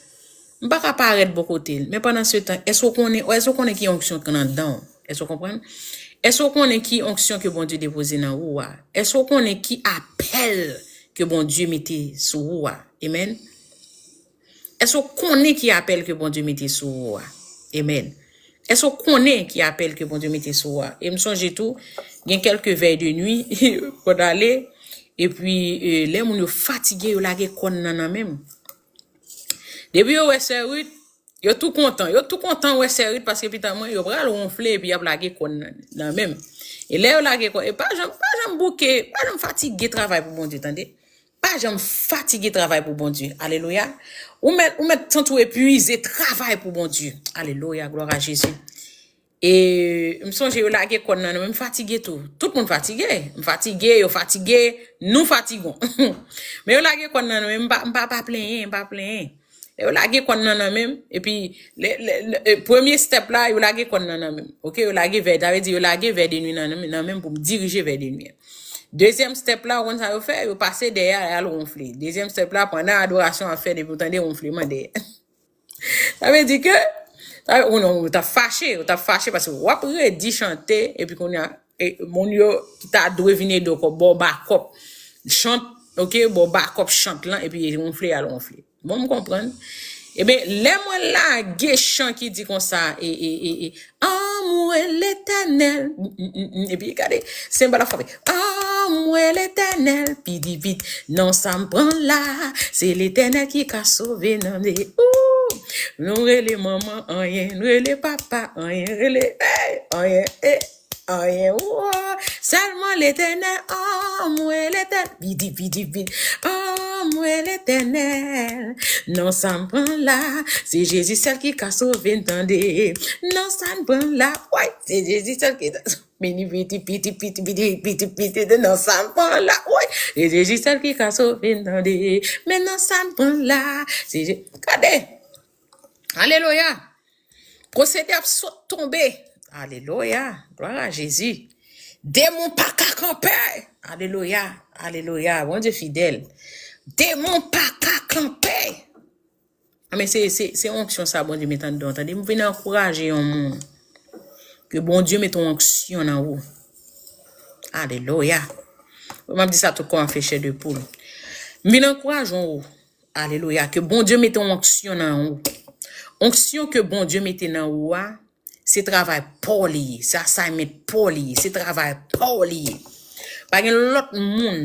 m pa ka parèt bò kote l. Men pandan se tan, èske w konnen, èske w konnen ki onksyon k anndan w? Èske w konprann? Èske w konnen ki onksyon ke Bondye depoze nan ou a? Èske w konnen ki apèl ke Bondye mete sou ou a? Amen. Èske w konnen ki apèl ke Bondye mete sou ou a? Amen. Èske w konnen ki apèl ke Bondye mete sou ou a? E m sonje tou, gen kèlke vèy de nwi, pou n ale, epi, e, lè moun yo fatige, yo lage kòn nan nan men m. Depi yo wè sè Ruth, yo tou kontan. Yo tou kontan wè sè Ruth paske pita mwen, yo pral wonfle epi y ap lage kòn nan, nan men m. E lè yo lage kòn, e pa janm, pa janm bouke, pa janm fatige travay pou Bondye, tande. Pa janm fatige travay pou Bondye. Alelouya. Ou mèt, ou mèt santi w epuize travay pou Bondye. Alelouya, glwa a Jezi. E m sonje yo lage kòn nan, nan men m fatige tou. Tout moun fatige. M fatige, yo fatige, nou fatigon. Men yo lage kòn nan, nan men m pa, m pa, pa plenyen, m pa plenyen. Yo lage kòn nan, nan men m, epi le, le, le, e, premye step la, yo lage kòn nan, nan men m. Ok, yo lage vè, sa vle di yo lage vè de nwi nan, nan men m pou m dirije vè de nwi an. Dezyèm step la, ou konn sa yo fè? Yo pase dèyè al wonfle. Dezyèm step la, pandan adorasyon ap fèt, epi ou tande wonfleman dèyè. Sa vle di ke, sa vle, ou non, ou t ap fache, ou t ap fache paske w ap redi chante, epi kounye a, e, moun yo ki ta dwe vin ede w kò, ba w bakòp, chant, ok, ba w bakòp chant lan, epi wonfle al wonfle. Bon, m konprann. Ebyen, lè mwen lage chan ki di konsa, e, e, e, e, Anmwe Letènèl, mm, mm, mm, mm, epi gade, senbal ap frape. Anmwe Letènèl, pidi pit, non sa m pran la, se Letènèl ki ka sove nan de. Ou, nou rele manman anyen, nou rele papa anyen, rele, hey, anyen, hey. Anyen, wo, sèlman Letènèl, anmwe Letènèl, bidi, bidi, bidi, anmwe Letènèl. Non sa m pran la, se Jezi sèl ki ka sove m, tande. Non sa m pran la, woy, se Jezi sèl ki ka sove m. Bidi, bidi, bidi, bidi, bidi, bidi, bidi, non sa m pran la, woy, se Jezi sèl ki ka sove m, tande. Men non sa m pran la, se Je-, gade. Alelouya. Posede ap sot tonbe. Alelouya. Glwa a Jezi. Demon pa ka kanpe. Alelouya. Alelouya. Bondye fidèl. Demon pa ka kanpe. Amen. Se, se, se onksyon sa Bondye met anndan w. Tande, m vin ankouraje yon moun. Ke Bondye mete yon onksyon nan ou. Alelouya. M ap di sa tout kò an fè chè de poul. M vin ankouraje w. Alelouya. Ke Bondye mete yon onksyon nan ou. Onksyon ke Bondye mete nan ou a, se travay pa w li ye. Se assignment pa w li ye. Se travay pa w li ye. Pa gen lòt moun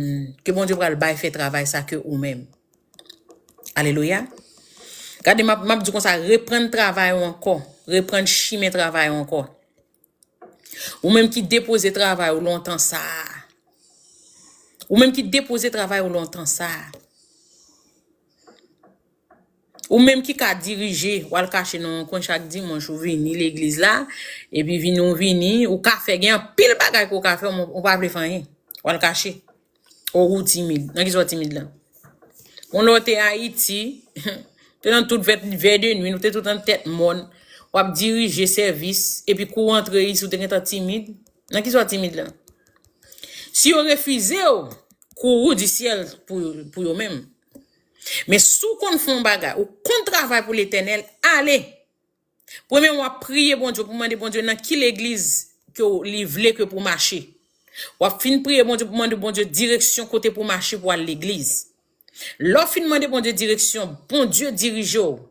ke Bondye pral bay fè travay sa ke ou menm. Alelouya. Gade, m ap, m ap di konsa, reprann travay ou ankò. Reprann chimen travay ou ankò. Ou menm ki depoze travay ou lontan sa a. Ou menm ki depoze travay ou lontan sa a. Ou menm ki ka dirije, w al kache nan yon kwen chak dimanch, ou vini legliz la, epi vini, ou vini, ou ka fè, gen anpil bagay ke w ka fè, ou, ou pa vle fè anyen. W al kache. Ou, ou timid. Nan kisa w timid la? Yon lè w te Ayiti, te nan tout vè, vè de nwi, nou te tout an tèt mòn, w ap dirije sèvis, epi kou w antre isit, ou te gentan timid. Nan kisa w timid la? Si yo refize w, kouri di syèl pou, pou yo menm. Men si w konn fè yon bagay, ou konn travay pou Letènèl, ale. Premye w ap priye Bondye, pou mande Bondye nan ki legliz ke w, li vle ke pou mache. W ap fin priye Bondye pou mande Bondye direksyon kote pou mache pou al legliz. Lè w fin mande Bondye direksyon, Bondye dirije w.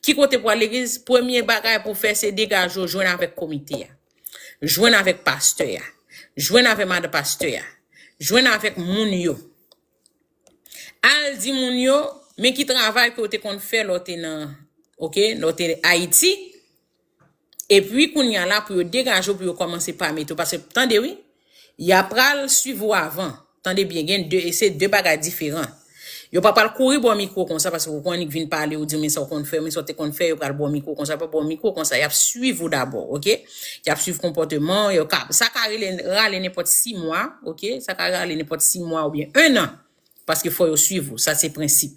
Ki kote pou al legliz, premye bagay pou w fè, se degaje w, jwenn avèk komite a. Jwenn avèk pastè a. Jwenn avèk madan pastè a. Jwenn avèk moun yo. Al di moun yo, men ki travay ke w te konn fè lè w te nan, ok, lè w te Ayiti. Epi kounye a la, pou yo degaje w, pou yo kòmanse pa mete w. Paske, tande wi, y a pral swiv ou avan. Tande byen, gen de, e se de bagay diferan. Yo pa pral kouri ba w mikwo konsa, paske ou konn annik vin pale, ou di, men sa w konn fè, men sa w te konn fè, yo pral ba w mikwo konsa, pa ba w mikwo konsa, y ap swiv ou dabò, ok? Y ap swiv konpòteman w, yo ka, sa ka rele, rale nenpòt sis mwa, ok? Sa ka rale nenpòt sis mwa oubyen en an, paske fò yo swiv ou, sa se prensip.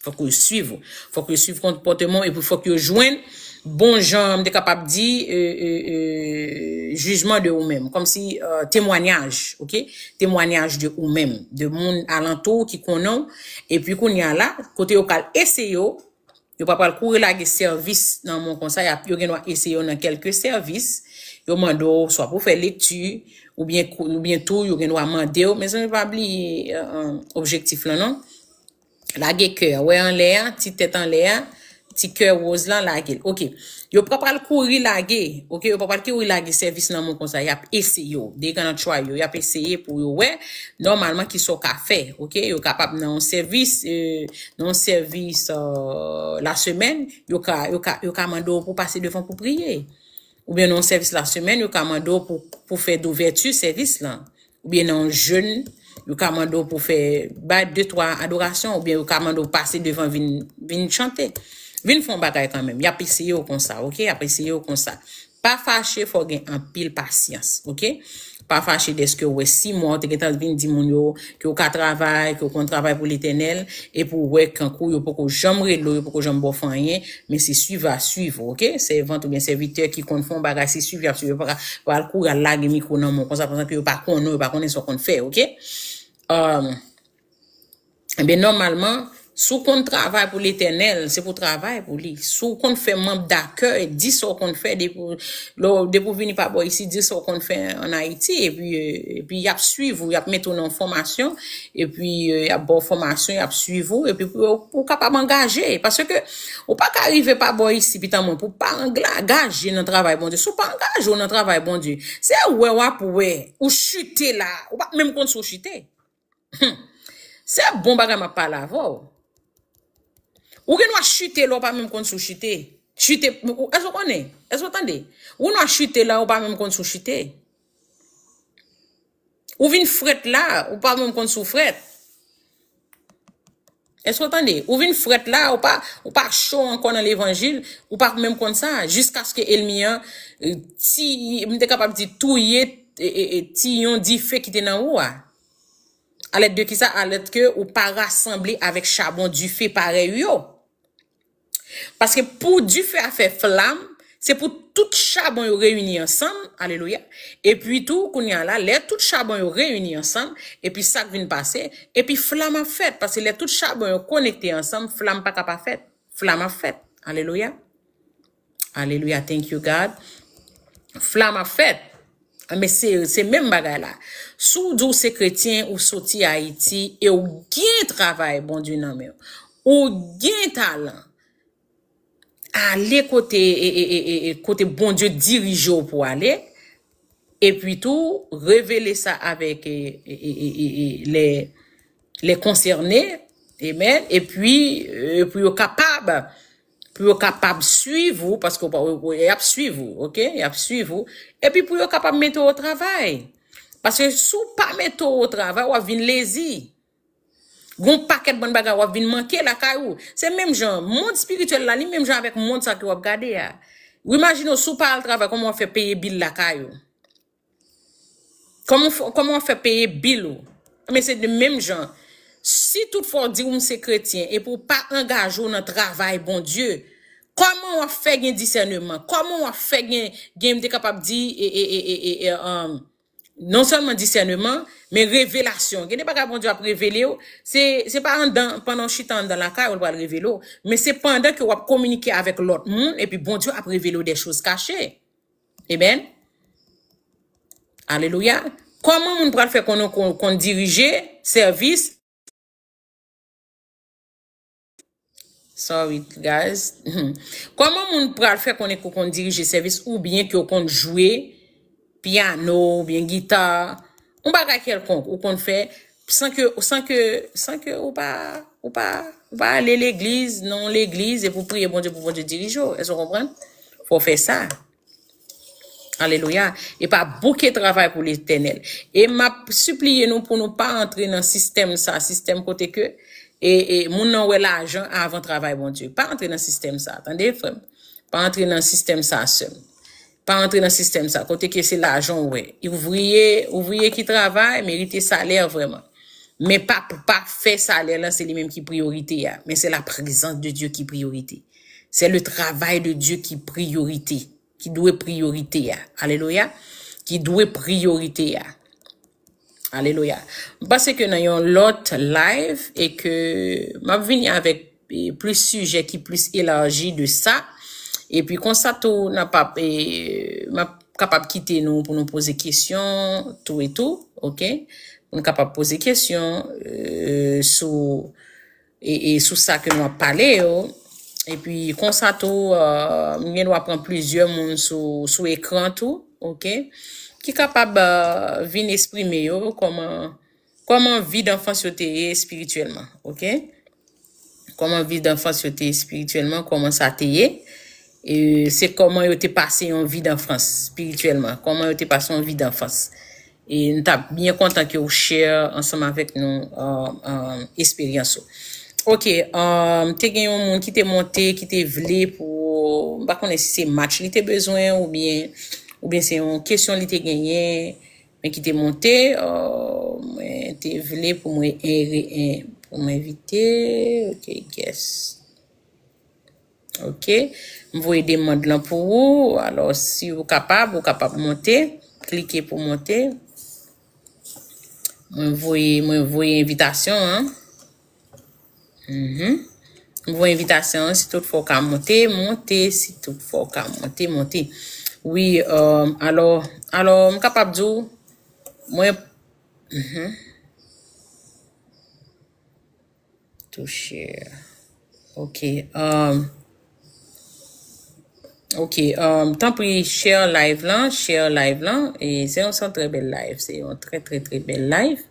Fòk yo swiv ou. Fòk yo swiv konpòteman w, epi fòk yo jwenn bon jan, m te kapab di, e, e, e, jijman de ou menm. Kòmsi, e, temwanyaj, ok? Temwanyaj de ou menm, de moun alantou w ki konnen w. Epi kounye a la, kote yo pral eseye w, yo pa pral kouri lage sèvis nan men w konsa, y ap, yo gen dwa eseye w nan kèlke sèvis. Yo mande w swa pou fè lekti, oubyen kou-, oubyen tou, yo gen dwa mande w. Mezanmi, pa bliye, e, e, objektif lan, non. Lage kè a, wè anlè a, ti tèt anlè a, ti kè woz lan, lage l. Ok. Yo pa pral kouri lage, ok? Yo pa pral kouri lage sèvis nan men w konsa, y ap eseye w. They gonna try you. Y ap eseye pou yo wè, nòmalman, kisa w ka fè, ok? Yo kapab nan yon sèvis, e, nan yon sèvis, e, lasemèn, yo ka, yo ka, yo ka mande w pou pase devan pou priye. Oubyen nan yon sèvis lasemèn, yo ka mande w pou, pou fè douvèti sèvis lan. Oubyen nan yon jèn, yo ka mande w pou fè bay de, twa adorasyon, oubyen yo ka mande w pase devan vin, vin chante. Vin fè yon bagay kanmenm. Y ap eseye w konsa, ok? Y ap eseye w konsa. Pa fache, fò w gen anpil pasyans, oke? Pa fache dèske w wè si mwa, ou te gentan vin di moun yo ke w ka travay, ke w konn travay pou Letènèl, epi w wè kankou yo poko janm rele w, yo poko janm ba w fè anyen, men se swiv a swiv ou, oke? Sèvant oubyen sèvitè ki konn fè yon bagay, se swiv y ap swiv, yo pa ka pral kouri al lage mikwo nan men w konsa, pandan ke yo pa konnen w, yo pa konnen sa w konn fè, oke? Um, Ebyen, nòmalman, si w konn travay pou Letènèl, se pou w travay pou li. Si w konn fè manm dakèy, di sa w konn fè depi w, lè w, depi w vini pa bò isi, di sa w konn fè ann Ayiti, epi, eh, epi y ap swiv ou, y ap mete w nan yon fòmasyon, epi, eh, y ap ba w fòmasyon, y ap swiv ou, epi pou, pou w kapab angaje. Paske ou pa ka rive pa bò isi, pitan mwen, pou w pa anga-, angaje nan travay Bondye. Si w pa angaje w nan travay Bondye, se wè w ap wè, ou chite la, ou pa menm konn si w chite. Hmm. Se bon bagay m ap pale avè w. Ou gen dwa chite lè w pa menm konn si w chite. Chite, ou, èske w konnen? Èske w tande? Ou gen dwa chite la, ou pa menm konn si w chite. Ou vin frèt la, ou pa menm konn si w frèt. Èske w tande? Ou vin frèt la, ou pa, ou pa cho ankò nan levanjil, ou pa menm konn sa, jiskaske ènmi an, eh, ti, m te kapab di touye, eh, eh, eh, ti yon dife ki te nan ou a. Alèd de kisa? Alèd ke ou pa rasanble avèk chabon dife parèy yo. Paske pou dife a fè flam, se pou tout chabon yo reyini ansanm, alelouya. Epi tou, kounye a la, lè tout chabon yo reyini ansanm, epi sa k vin pase, epi flam ap fèt. Paske lè tout chabon yo konekte ansanm, flam pa ka pa fèt. Flam ap fèt. Alelouya. Alelouya, thank you, God. Flam ap fèt. Men se, se menm bagay la. Si w di w se kretyen, ou soti Ayiti, e w gen travay Bondye nan men w, ou gen talan, ale kote, e, e, e, e, e, kote Bondye dirije w pou ale, epi tou, revele sa avèk, e, e, e, e, e, e, lè, lè konsène, amen, epi, e, pou yo kapab, pou yo kapab swiv ou, paske w pa, w, w, y ap swiv ou, oke? Y ap swiv ou. Epi pou yo kapab mete w o travay. Paske si w pa mete w o travay, w ap vin lezi. Gon pakèt bann bagay w ap vin manke lakay ou. Se menm jan, mond espirityèl la, li menm jan avèk mond sa ke w ap gade a. Ou imajine w, si w pa al travay, kòman w ap fè peye bil lakay ou? Kòman w fè, kòman w ap fè peye bil ou? Men se de menm jan. Si toutfwa w di w m se kretyen epi w pa angaje w nan travay Bondye, kòman w ap fè gen disèneman? Kòman w ap fè gen, gen, m te kapab di, e, e, e, e, e, e, um, non sèlman disèneman, men revelasyon? Gen de bagay Bondye ap revele w, se, se pa anndan, pandan w chita anndan lakay ou l pral revele w, men se pandan ke w ap kominike avèk lòt moun, epi Bondye ap revele w de choz kache. Amen. Alelouya. Kòman moun pral fè konn, konn, konn dirije sèvis? Sorry, guys. Kòman moun pral fè konnen ke w konn dirije sèvis oubyen ke w konn jwe pyano oubyen gita, yon bagay kèlkonk, ou konn fè san ke, san ke, san ke ou pa, ou pa, ou pa ale legliz, nan yon legliz, epi w priye Bondye pou Bondye dirije w? Èske w konprann? Fò w fè sa. Alelouya. E pa bouke travay pou Letènèl. E m ap sipliye nou pou nou pa antre nan sistèm sa, sistèm kote ke, e, e, moun nan wè lajan avan travay Bondye. Pa antre nan sistèm sa, tande, frè m? Pa antre nan sistèm sa, sè m. Pa antre nan sistèm sa, kote ke se lajan w wè. Ouvriye, ouvriye ki travay, merite salè vrèman. Men pa, pa fè salè lan, se li menm ki priyorite a. Men se la prezans de Dye ki priyorite. C'est le travail de Dieu qui priorité, ki dwe priyorite a. Alelouya. Ki dwe priyorite a. Alelouya. M panse ke nan yon lòt live e ke m ap vini avèk, e, plis sijè ki plis elaji de sa. Epi konsa tou, n ap, e, m ap kapab kite nou pou nou poze kesyon tou e tou, oke? Pou nou kapab poze kesyon, e, sou e, e sou sa ke nou ap pale yo. Epi konsa tou, e, m gen dwa pran plizyè moun sou, sou ekran tou, oke? Ki kapab, e, vin eksprime yo kòman, kòman vi danfans yo te ye espirityèlman, oke? Kòman vi danfans yo te ye espirityèlman, kòman sa te ye. E se kòman yo te pase yon vi danfans espirityèlman, kòman yo te pase yon vi danfans. E m t ap byen kontan ke w share ansanm avèk nou, um, um, esperyans ou. Oke, um, te gen yon moun ki te monte, ki te vle pou M pa konnen si se match li te bezwen oubyen, oubyen se yon kesyon li te genyen, men ki te monte. Uh, mwen te vle pou mwen, pou mwen envite. Ok, guest. Ok. M voye demann lan pou ou. Alò, si ou kapab, ou kapab monte. Klike pou monte. Mwen voye, mwen voye envitasyon an. Mhm. M voye envitasyon an, si toutfwa w ka monte, monte, si toutfwa w ka monte, monte. Wi, um, alò, alò, m kapab di w, mwen, mhm. To share. Ok, um, ok, um, tanpri, share live lan, share live lan, e se yon, se yon trè bèl live, se yon trè, trè, trè bèl live.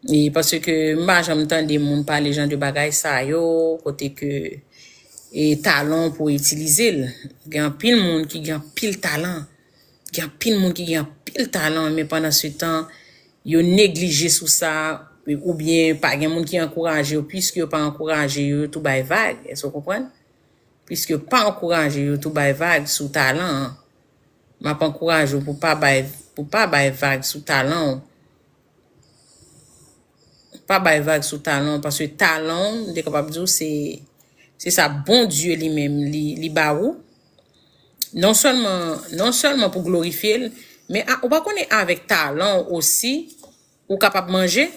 E paske m pa janm tande moun pale jan de bagay sa yo, kote ke e talan pou itilize l. Gen anpil moun ki gen anpil talan. Gen anpil moun ki gen anpil talan, men pandan se tan, yo neglije sou sa, oubyen pa gen moun ki ankouraje yo, piske yo pa ankouraje yo, yo tou bay vag. Èske w konprann? Piske yo pa ankouraje yo, tou bay vag sou talan an. M ap ankouraje w pou pa bay, pou pa bay vag sou talan w. Pa bay vag sou talan w, paske talan w, m te kapab di w, se, se sa Bondye li menm, li, li ba ou. Non sèlman, non sèlman pou glorifye l, men a, ou pa konnen avèk talan w osi, ou kapab manje.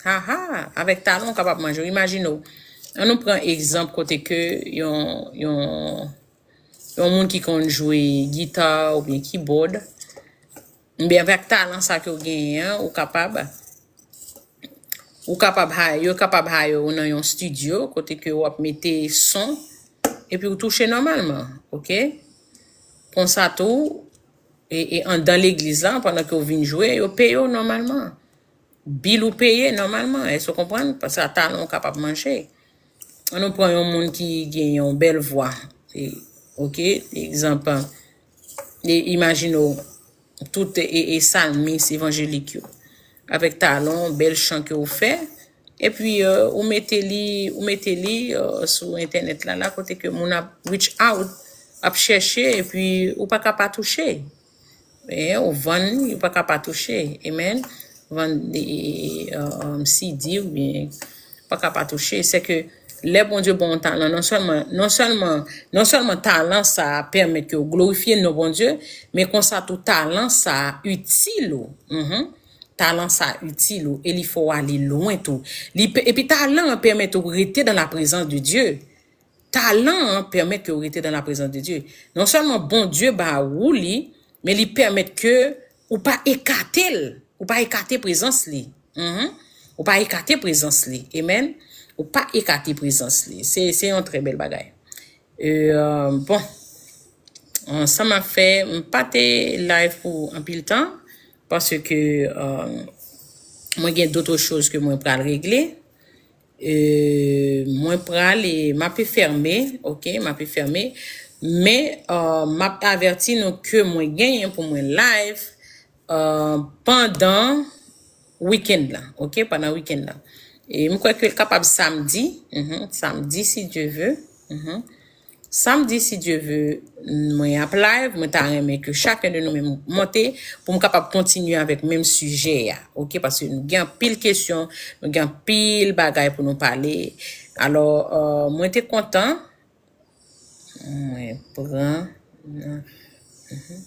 Ha, ha, avèk talan w kapab manje. Imajine w, ann nou pran egzanp kote ke yon, yon, yon moun ki konn jwe gita oubyen keyboard, oubyen avèk talan sa ke w genyen an, ou kapab, ou kapab hire, yo kapab hire w nan yon studio kote ke w ap mete son, epi w touche nòmalman, ok? Konsa tou, e, e anndan legliz la, pandan ke w vin jwe, yo peye w nòmalman. Bil ou peye nòmalman, èske w konprann? Paske a talan w kapab manje. Ann nou pran yon moun ki gen yon bèl vwa. E, ok, egzanp, e, imajine w, tout e, e salmis evanjelik yo. Avèk talan, bèl chan ke w fè, epi, e, ou mete li, ou mete li, e, sou entènèt la, la kote ke moun ap reach out, ap chèche, epi ou pa ka pa touche. E, ou vann li, ou pa ka pa touche. Amen. Vann de, e, e, e, um, C D oubyen pa ka pa touche. Se ke lè Bondye ba w yon talan, non sèlman, non sèlman, non sèlman talan sa a pèmèt ke w glorifye non Bondye, men konsa tou talan sa a itil ou. Mhm. Talan sa a itil ou e li fè w ale lwen tou. Li pe-, epi talan an pèmèt ou rete dans la présence de Dieu. Talan an pèmèt ke w rete dans la présence de Dieu. Non sèlman Bondye ba ou li, men li pèmèt ke ou pa ekate l, ou pa ekate prezans li. Mhm. Ou pa ekate prezans li. Amen. Ou pa ekate prezans li. Se, se yon trè bèl bagay. E, e, bon, ansanm ap fè, m pa te live pou anpil tan, paske, e, mwen gen dòt choz ke mwen pral regle. E, mwen pral e m ape fèmen, ok, m ape fèmen. Men, e, m ap avèti nou ke mwen genyen pou mwen live, e, pandan weekend la, ok, pandan weekend la. E m kwè ke l kapab samdi, mhm, samdi, si Dye ve. Mhm. Samdi, si Dye ve, mwen ap live, mwen ta renmen ke chacun de nous menm monte pou m kapab kontinye avèk menm sijè a, ok? Paske nou gen anpil kesyon, nou gen anpil bagay pou nou pale. Alò, e, mwen te kontan, mwen pran, mhm.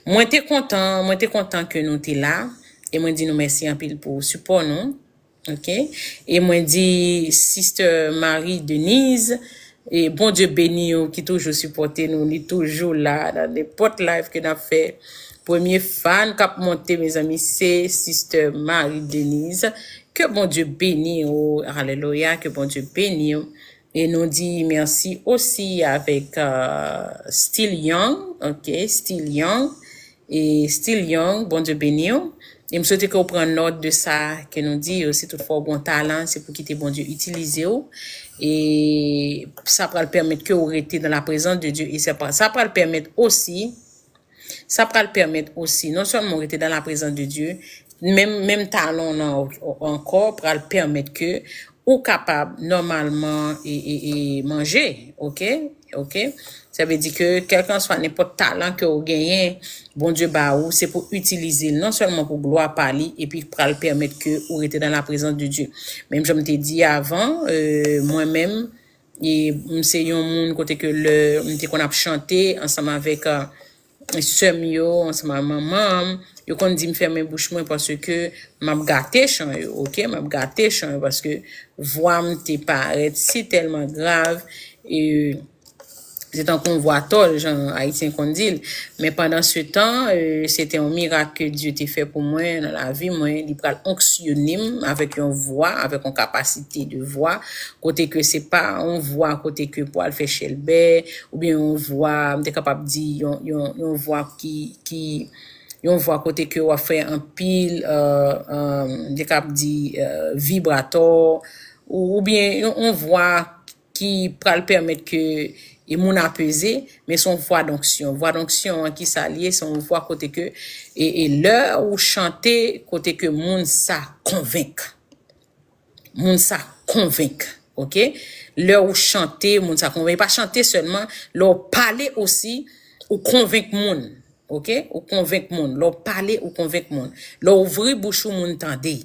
Mwen te kontan, mwen te kontan ke nou te la, e mwen di nou mèsi anpil pou sipò nou. Ok? E mwen di, Sister Marie Denise, e Bondye beni w ki toujou sipòte nou, li toujou la, nan nenpòt live ke n ap fè. Premye fan k ap monte, mezanmi, se Sister Marie Denise. Ke Bondye beni w, alelouya, ke Bondye beni w. E nou di mèsi osi avèk, e, Still Young, ok, Still Young. E Still Young, Bondye beni w. E m swete ke w pran nòt de sa ke nou di yo. Si toutfwa w gen yon talan, se pou kite Bondye itilize w. E sa pral pèmèt ke w rete dans la présence de Dieu. E sa pra-, sa pral pèmèt osi, sa pral pèmèt osi, non sèlman w rete dans la présence de Dieu, menm, menm talan w nan ankò pral pèmèt ke ou kapab nòmalman e, e, e manje, oke? Oke? Sa vle di ke kèlkanswa nenpòt talan ke ou genyen, Bondye ba ou, se pou itilize l non sèlman pou glwa pa li, epi pral pèmèt ke ou rete dans la présence de Dieu. Menm jan m te di avan, euh, mwen menm, e m se yon moun kote ke lè m te konn ap chante ansanm avèk, euh, sè m yo, ansanm ak manman m, yo konn di m fèmen bouch mwen paske m ap gate chan yo, oke? M ap gate chan yo paske vwa m te parèt si tèlman grav, e se tankou yon vwa tòl, jan Ayisyen konn di l. Men pandan se tan, euh, se te yon mirak ke Dye te fè pou mwen nan lavi mwen. Li pral onksyone m avèk yon vwa, avèk yon kapasite de vwa, kote ke se pa yon vwa kote ke pou al fè chèlbè, oubyen yon vwa, m te kapab di, yon, yon, yon vwa ki, ki, yon vwa kote ke w ap fè anpil, euh, euh, m te kapab di, euh, vibratò, ou, oubyen yon, yon vwa ki pral pèmèt ke e moun apeze, men se yon vwa donksyon. Vwa donksyon an, ki sa l ye? Se yon vwa kote ke, e, e lè ou chante, kote ke moun sa konvenk. Moun sa konvenk, oke? Lè ou chante, moun sa konvenk. E pa chante sèlman, lè ou pale osi, ou konvenk moun, oke? Ou konvenk moun. Lè ou pale, ou konvenk moun. Lè ou ouvri bouch ou, moun tande.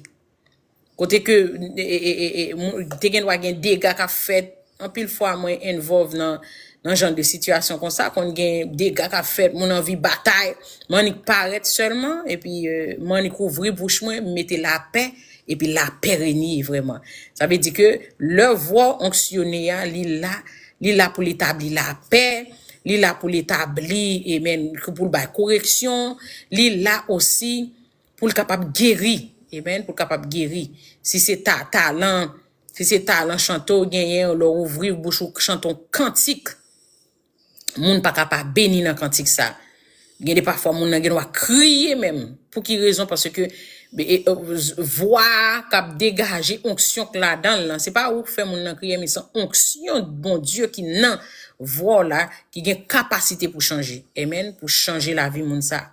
Kote ke, e, e, e, e, moun, te gen dwa gen dega k ap fèt. Anpil fwa, mwen involve nan, nan jan de sitiyasyon konsa, konn gen dega k ap fèt, moun anvi batay, m annik parèt sèlman, epi, euh, m annik ouvri bouch mwen, m mete lapè, epi lapè renye vrèman. Sa vle di ke lè vwa w onksyone a, li la, li la pou l etabli lapè, li la pou l etabli, amen, pou l bay koreksyon, li la osi pou l kapab geri. Amen. Pou l kapab geri. Si se ta, talan, si se talan chante w genyen, lè w ouvri bouch ou chante yon kantik, moun pa ka pa beni nan kantik sa. Gen de pafwa moun nan gen dwa kriye menm. Pou ki rezon? Paske, e, e, vwa k ap degaje onksyon k ladan l lan. Se pa ou k fè moun nan kriye, men se onksyon Bondye ki nan vwa w la, ki gen kapasite pou chanje. Amen. Pou chanje lavi moun sa.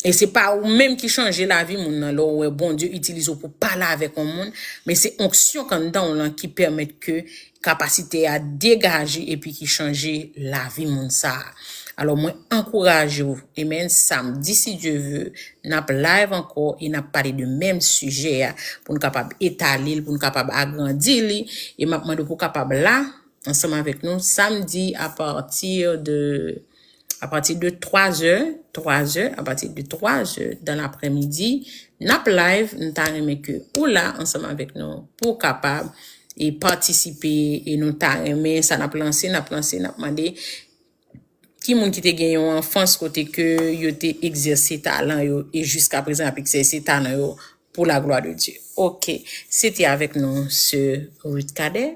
E se pa ou menm ki chanje lavi moun nan lè w wè Bondye itilize w pou pale avèk yon moun, men se onksyon k anndan w lan ki pèmèt ke kapasite a degaje epi ki chanje lavi moun sa a. Alò, mwen ankouraje w, amen, samdi, si Dye ve, n ap live ankò e n ap pale de menm sijè a pou n kapab etale l, pou n kapab agrandi li. E m ap mande w pou w kapab la, ansanm avèk nou samdi apati de, apati de twa zè, twa zè, apati de twa zè dan laprèmidi, n ap live, m ta renmen ke ou la ansanm avèk nou pou w kapab e patisipe, e nou ta renmen sa n ap lanse, n ap lanse, n ap mande ki moun ki te gen yon anfans kote ke yo te egzèse talan yo e jiska prezan y ap egzèse talan yo pour la gloire de Dieu. Ok, se te avèk nou sè Ruth Cadet.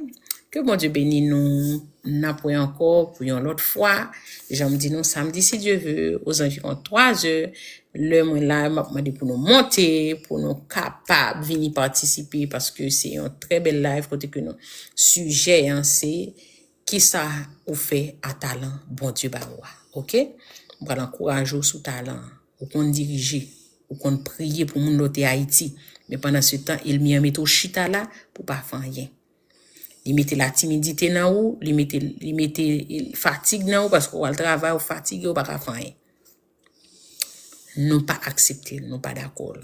Ke Bondye beni nou. N ap wè ankò pou yon lòt fwa. Jan m di nou, samdi, si Dye ve, ozanviwon twa zè, lè mwen la, m ap mande pou nou monte, pou nou kapab vini patisipe, paske se yon trè bèl live kote ke nou, sijè an se kisa ou fè a talan Bondye ba ou a. Ok? M pral ankouraje w sou talan an. Ou konn dirije, ou konn priye pou moun lè w te Ayiti. Men pandan se tan, ènmi an mete w chita la pou w pa fè anyen. Li mete latimidite nan ou, li mete, li mete fatig nan ou, paske w al travay, ou fatige, ou pa ka fè anyen. Nou pa aksepte l, nou pa dakò l.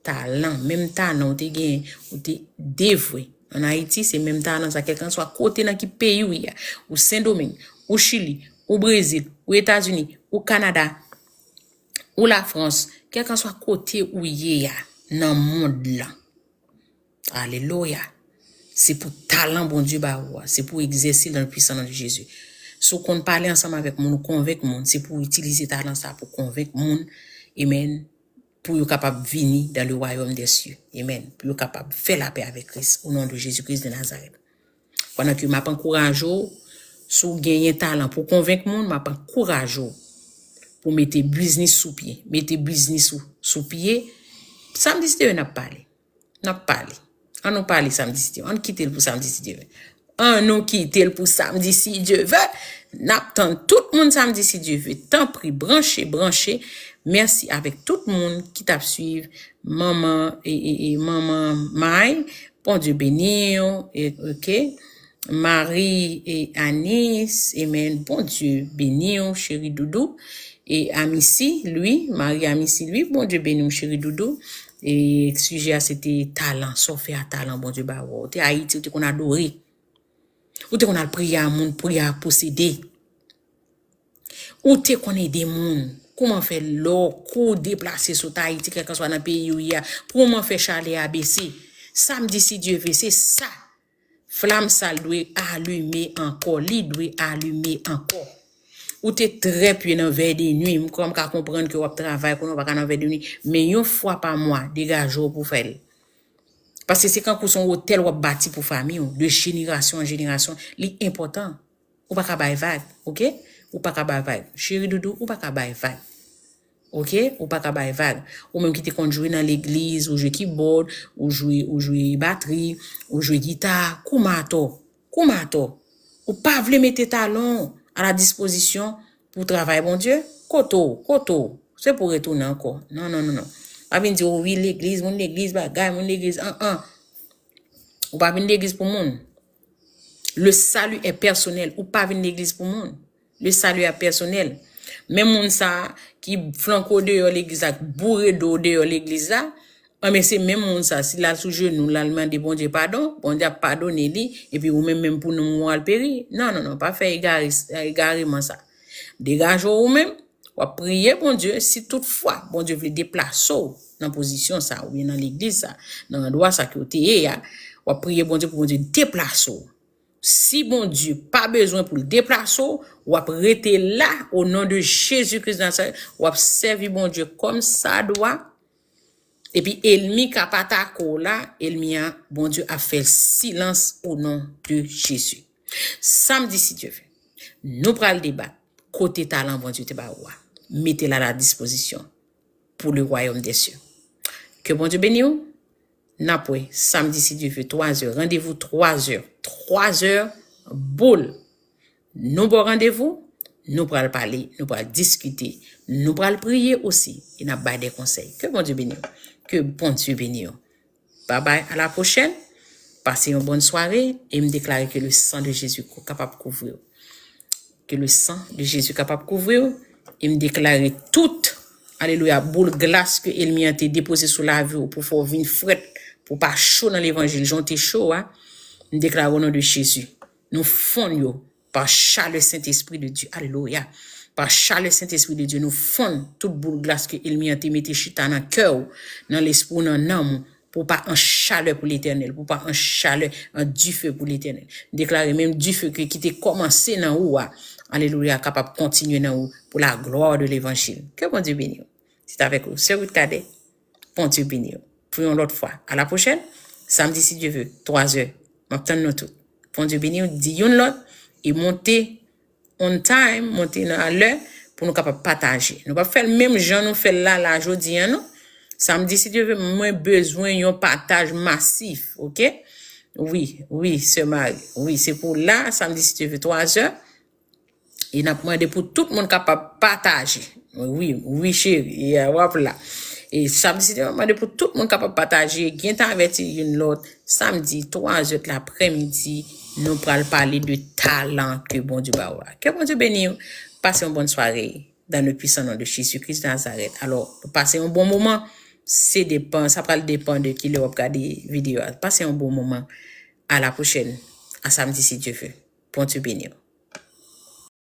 Talan, menm talan ou te gen, ou te devwe. Ann Ayiti, se menm talan sa, kèlkanswa kote nan ki peyi w ye a, ou Sendomeng, ou Chili, ou Brezil, ou Etazini, ou Kanada, ou Lafrans, kèlkanswa kote ou ye a nan mond lan. Alelouya. Se pou talan Bondye ba ou a, se pou egzèse l dan le pwisan non de Jezi. Si w konn pale ansanm avèk moun, ou konvenk moun, se pou w itilize talan sa pou konvenk moun. Amen. Pou yo kapab vini dans le royaume des cieux. Amen. Pou yo kapab fè lapè avèk Kris, au nom de Jésus-Christ de Nazareth. Pandan ke m ap ankouraje w, si w genyen talan pou konvenk moun, m ap ankouraje w pou mete biznis sou pye. Mete biznis ou sou pye. Samdi, si Dye ve, n ap pale. N ap pale. An nou pale samdi, si Dye ve. An kite l pou samdi, si Dye ve. An nou kite l pou samdi, si Dye ve. N ap tann tout moun samdi, si Dye ve. Tanpri, branche, branche. Mèsi avèk tout moun ki t ap swiv manman, e, e, e, manman May Bondye beni w, e, ok. Marie et Anis, amen. Bondye beni w, cheri doudou. E Amici, Louis, Marie Amici, Louis, Bondye beni w, cheri doudou. E sijè a, se te talan, sa w fè a talan Bondye ba w. Ou te Ayiti, ou te konn adore. Ou te konn al priye a moun, priye a posede. Ou te konn ede moun. Kouman fè lè w kou deplase sot Ayiti, kèlkanswa nan peyi ou ye a, kouman fè chalè a bese? Sa m di, si Dye vle, se sa. Flam sa l dwe alime ankò, li dwe alime ankò. Ou te trè pye nan vèy de nwi, m kwè m ka konprann ke w ap travay kounye a, w pa ka nan vèy de nwi, men yon fwa pa mwa, degaje w pou fè l. Paske se kankou se yon otèl w ap bati pou fanmi w, de jenerasyon an jenerasyon, li enpòtan. Ou pa ka bay vag, ok? Ou pa ka bay vag. Cheri doudou, ou pa ka bay vag. Ok? Ou pa ka bay vag. Ou menm ki te konn jwe nan legliz, ou jwe kibòd, ou jwe, ou jwe batri, ou jwe gita, koumatò, koumatò. Ou pa vle mete talan w a la dispozisyon pou travay Bondye? Kote w, kote w? Se pou retounen ankò. Non, non, non, non. Pa vin di, o wi, legliz, moun legliz, bagay, moun legliz, an, an. Ou pa vin legliz pou moun. Le salut est personnel. Ou pa vin legliz pou moun. Le salut est personnel. Menm moun sa a ki flanke w deyò legliz la, k boure do w deyò legliz la, anben se menm moun sa a, si l al sou jenou, l al mande Bondye padon, Bondye ap padone li, epi ou menm, menm pou nou, ou al peri. Non, non, non, pa fè egare, egareman sa. Degaje w ou menm, w ap priye Bondye, si toutfwa Bondye vle deplase w nan pozisyon sa, oubyen nan legliz sa, nan andwa sa ke w te ye a, w ap priye Bondye pou Bondye deplase w. Si Bondye pa bezwen pou l deplase w, w ap rete la, o non de Jezi Kris Nazarèt, w ap sèvi Bondye kòm sa dwa. Epi ènmi k ap atake w la, ènmi an, Bondye ap fè l silans o non de Jezi. Sa m di, si Dye vle, nou pral debat kote talan Bondye te ba ou a. Mete l a la dispozisyon pour le royaume des cieux. Ke Bondye beni w. N ap wè samdi, si Dye vle, twa zè. Randevou twa zè. Twa zè, boul. Nou ba w randevou, nou pral pale, nou pral diskite, nou pral priye osi, e n ap bay de konsèy. Ke Bondye beni w. Ke Bondye beni w. Bye bye, à la prochaine. Pase yon bòn sware, e m deklare ke le san de Jezi kapab kouvri w. Ke le san de Jezi kapab kouvri w, e m deklare tout, alelouya, boul glas ke ènmi an te depoze sou lavi w pou fè w vin frèt, pou w pa cho nan levanjil, jan w te cho a, m deklare o non de Jezi, nou fonn yo, pa chalè Sentespri de Dye. Alelouya. Pa chalè Sentespri de Dye, nou fonn tout boul glas ke ènmi an te mete chita nan kè w, nan lespri w, nan nanm ou, pou w pa an chalè pou Letènèl, pou w pa an chalè, an dife pou Letènèl. Deklare menm dife ke, ki te kòmanse nan ou a, alelouya, kapab kontinye nan ou pou la gloire de l'évangile. Que Bondye beni w. C'est avec vous, Sè Ruth Cadet. Bondye beni w. Pou yon lòt fwa. À la prochaine. Samdi, si Dye vle, twa zè. M ap tann nou tout. Bondye beni w. Di youn lòt e monte on time, monte nan alè pou nou kapab pataje. Nou p ap fè l menm jan nou fè l la, la, jodi a, non. Samdi, si Dye vle, mwen bezwen yon pataj masif, ok? Wi, wi, Sè Mari. Wi, se pou la, samdi, si Dye vle, twa zè. E n ap mande pou tout moun kapab pataje. Wi, wi, cheri. Yeah, w ap la. E samdi, si Dye vle, mande pou tout moun kapab pataje, gentan avèti youn lòt. Samdi, twa zè laprèmidi, nou pral pale de talan ke Bondye ba w la. Ke Bondye beni w. Pase yon bòn sware dans le puissant nom de Jésus-Christ de Nazareth. Alò, pase yon bon moman. Se depan, sa pral depan de kilè w ap gade videyo a. Pase yon bon moman. À la prochaine. A samdi, si Dye vle. Bondye beni w.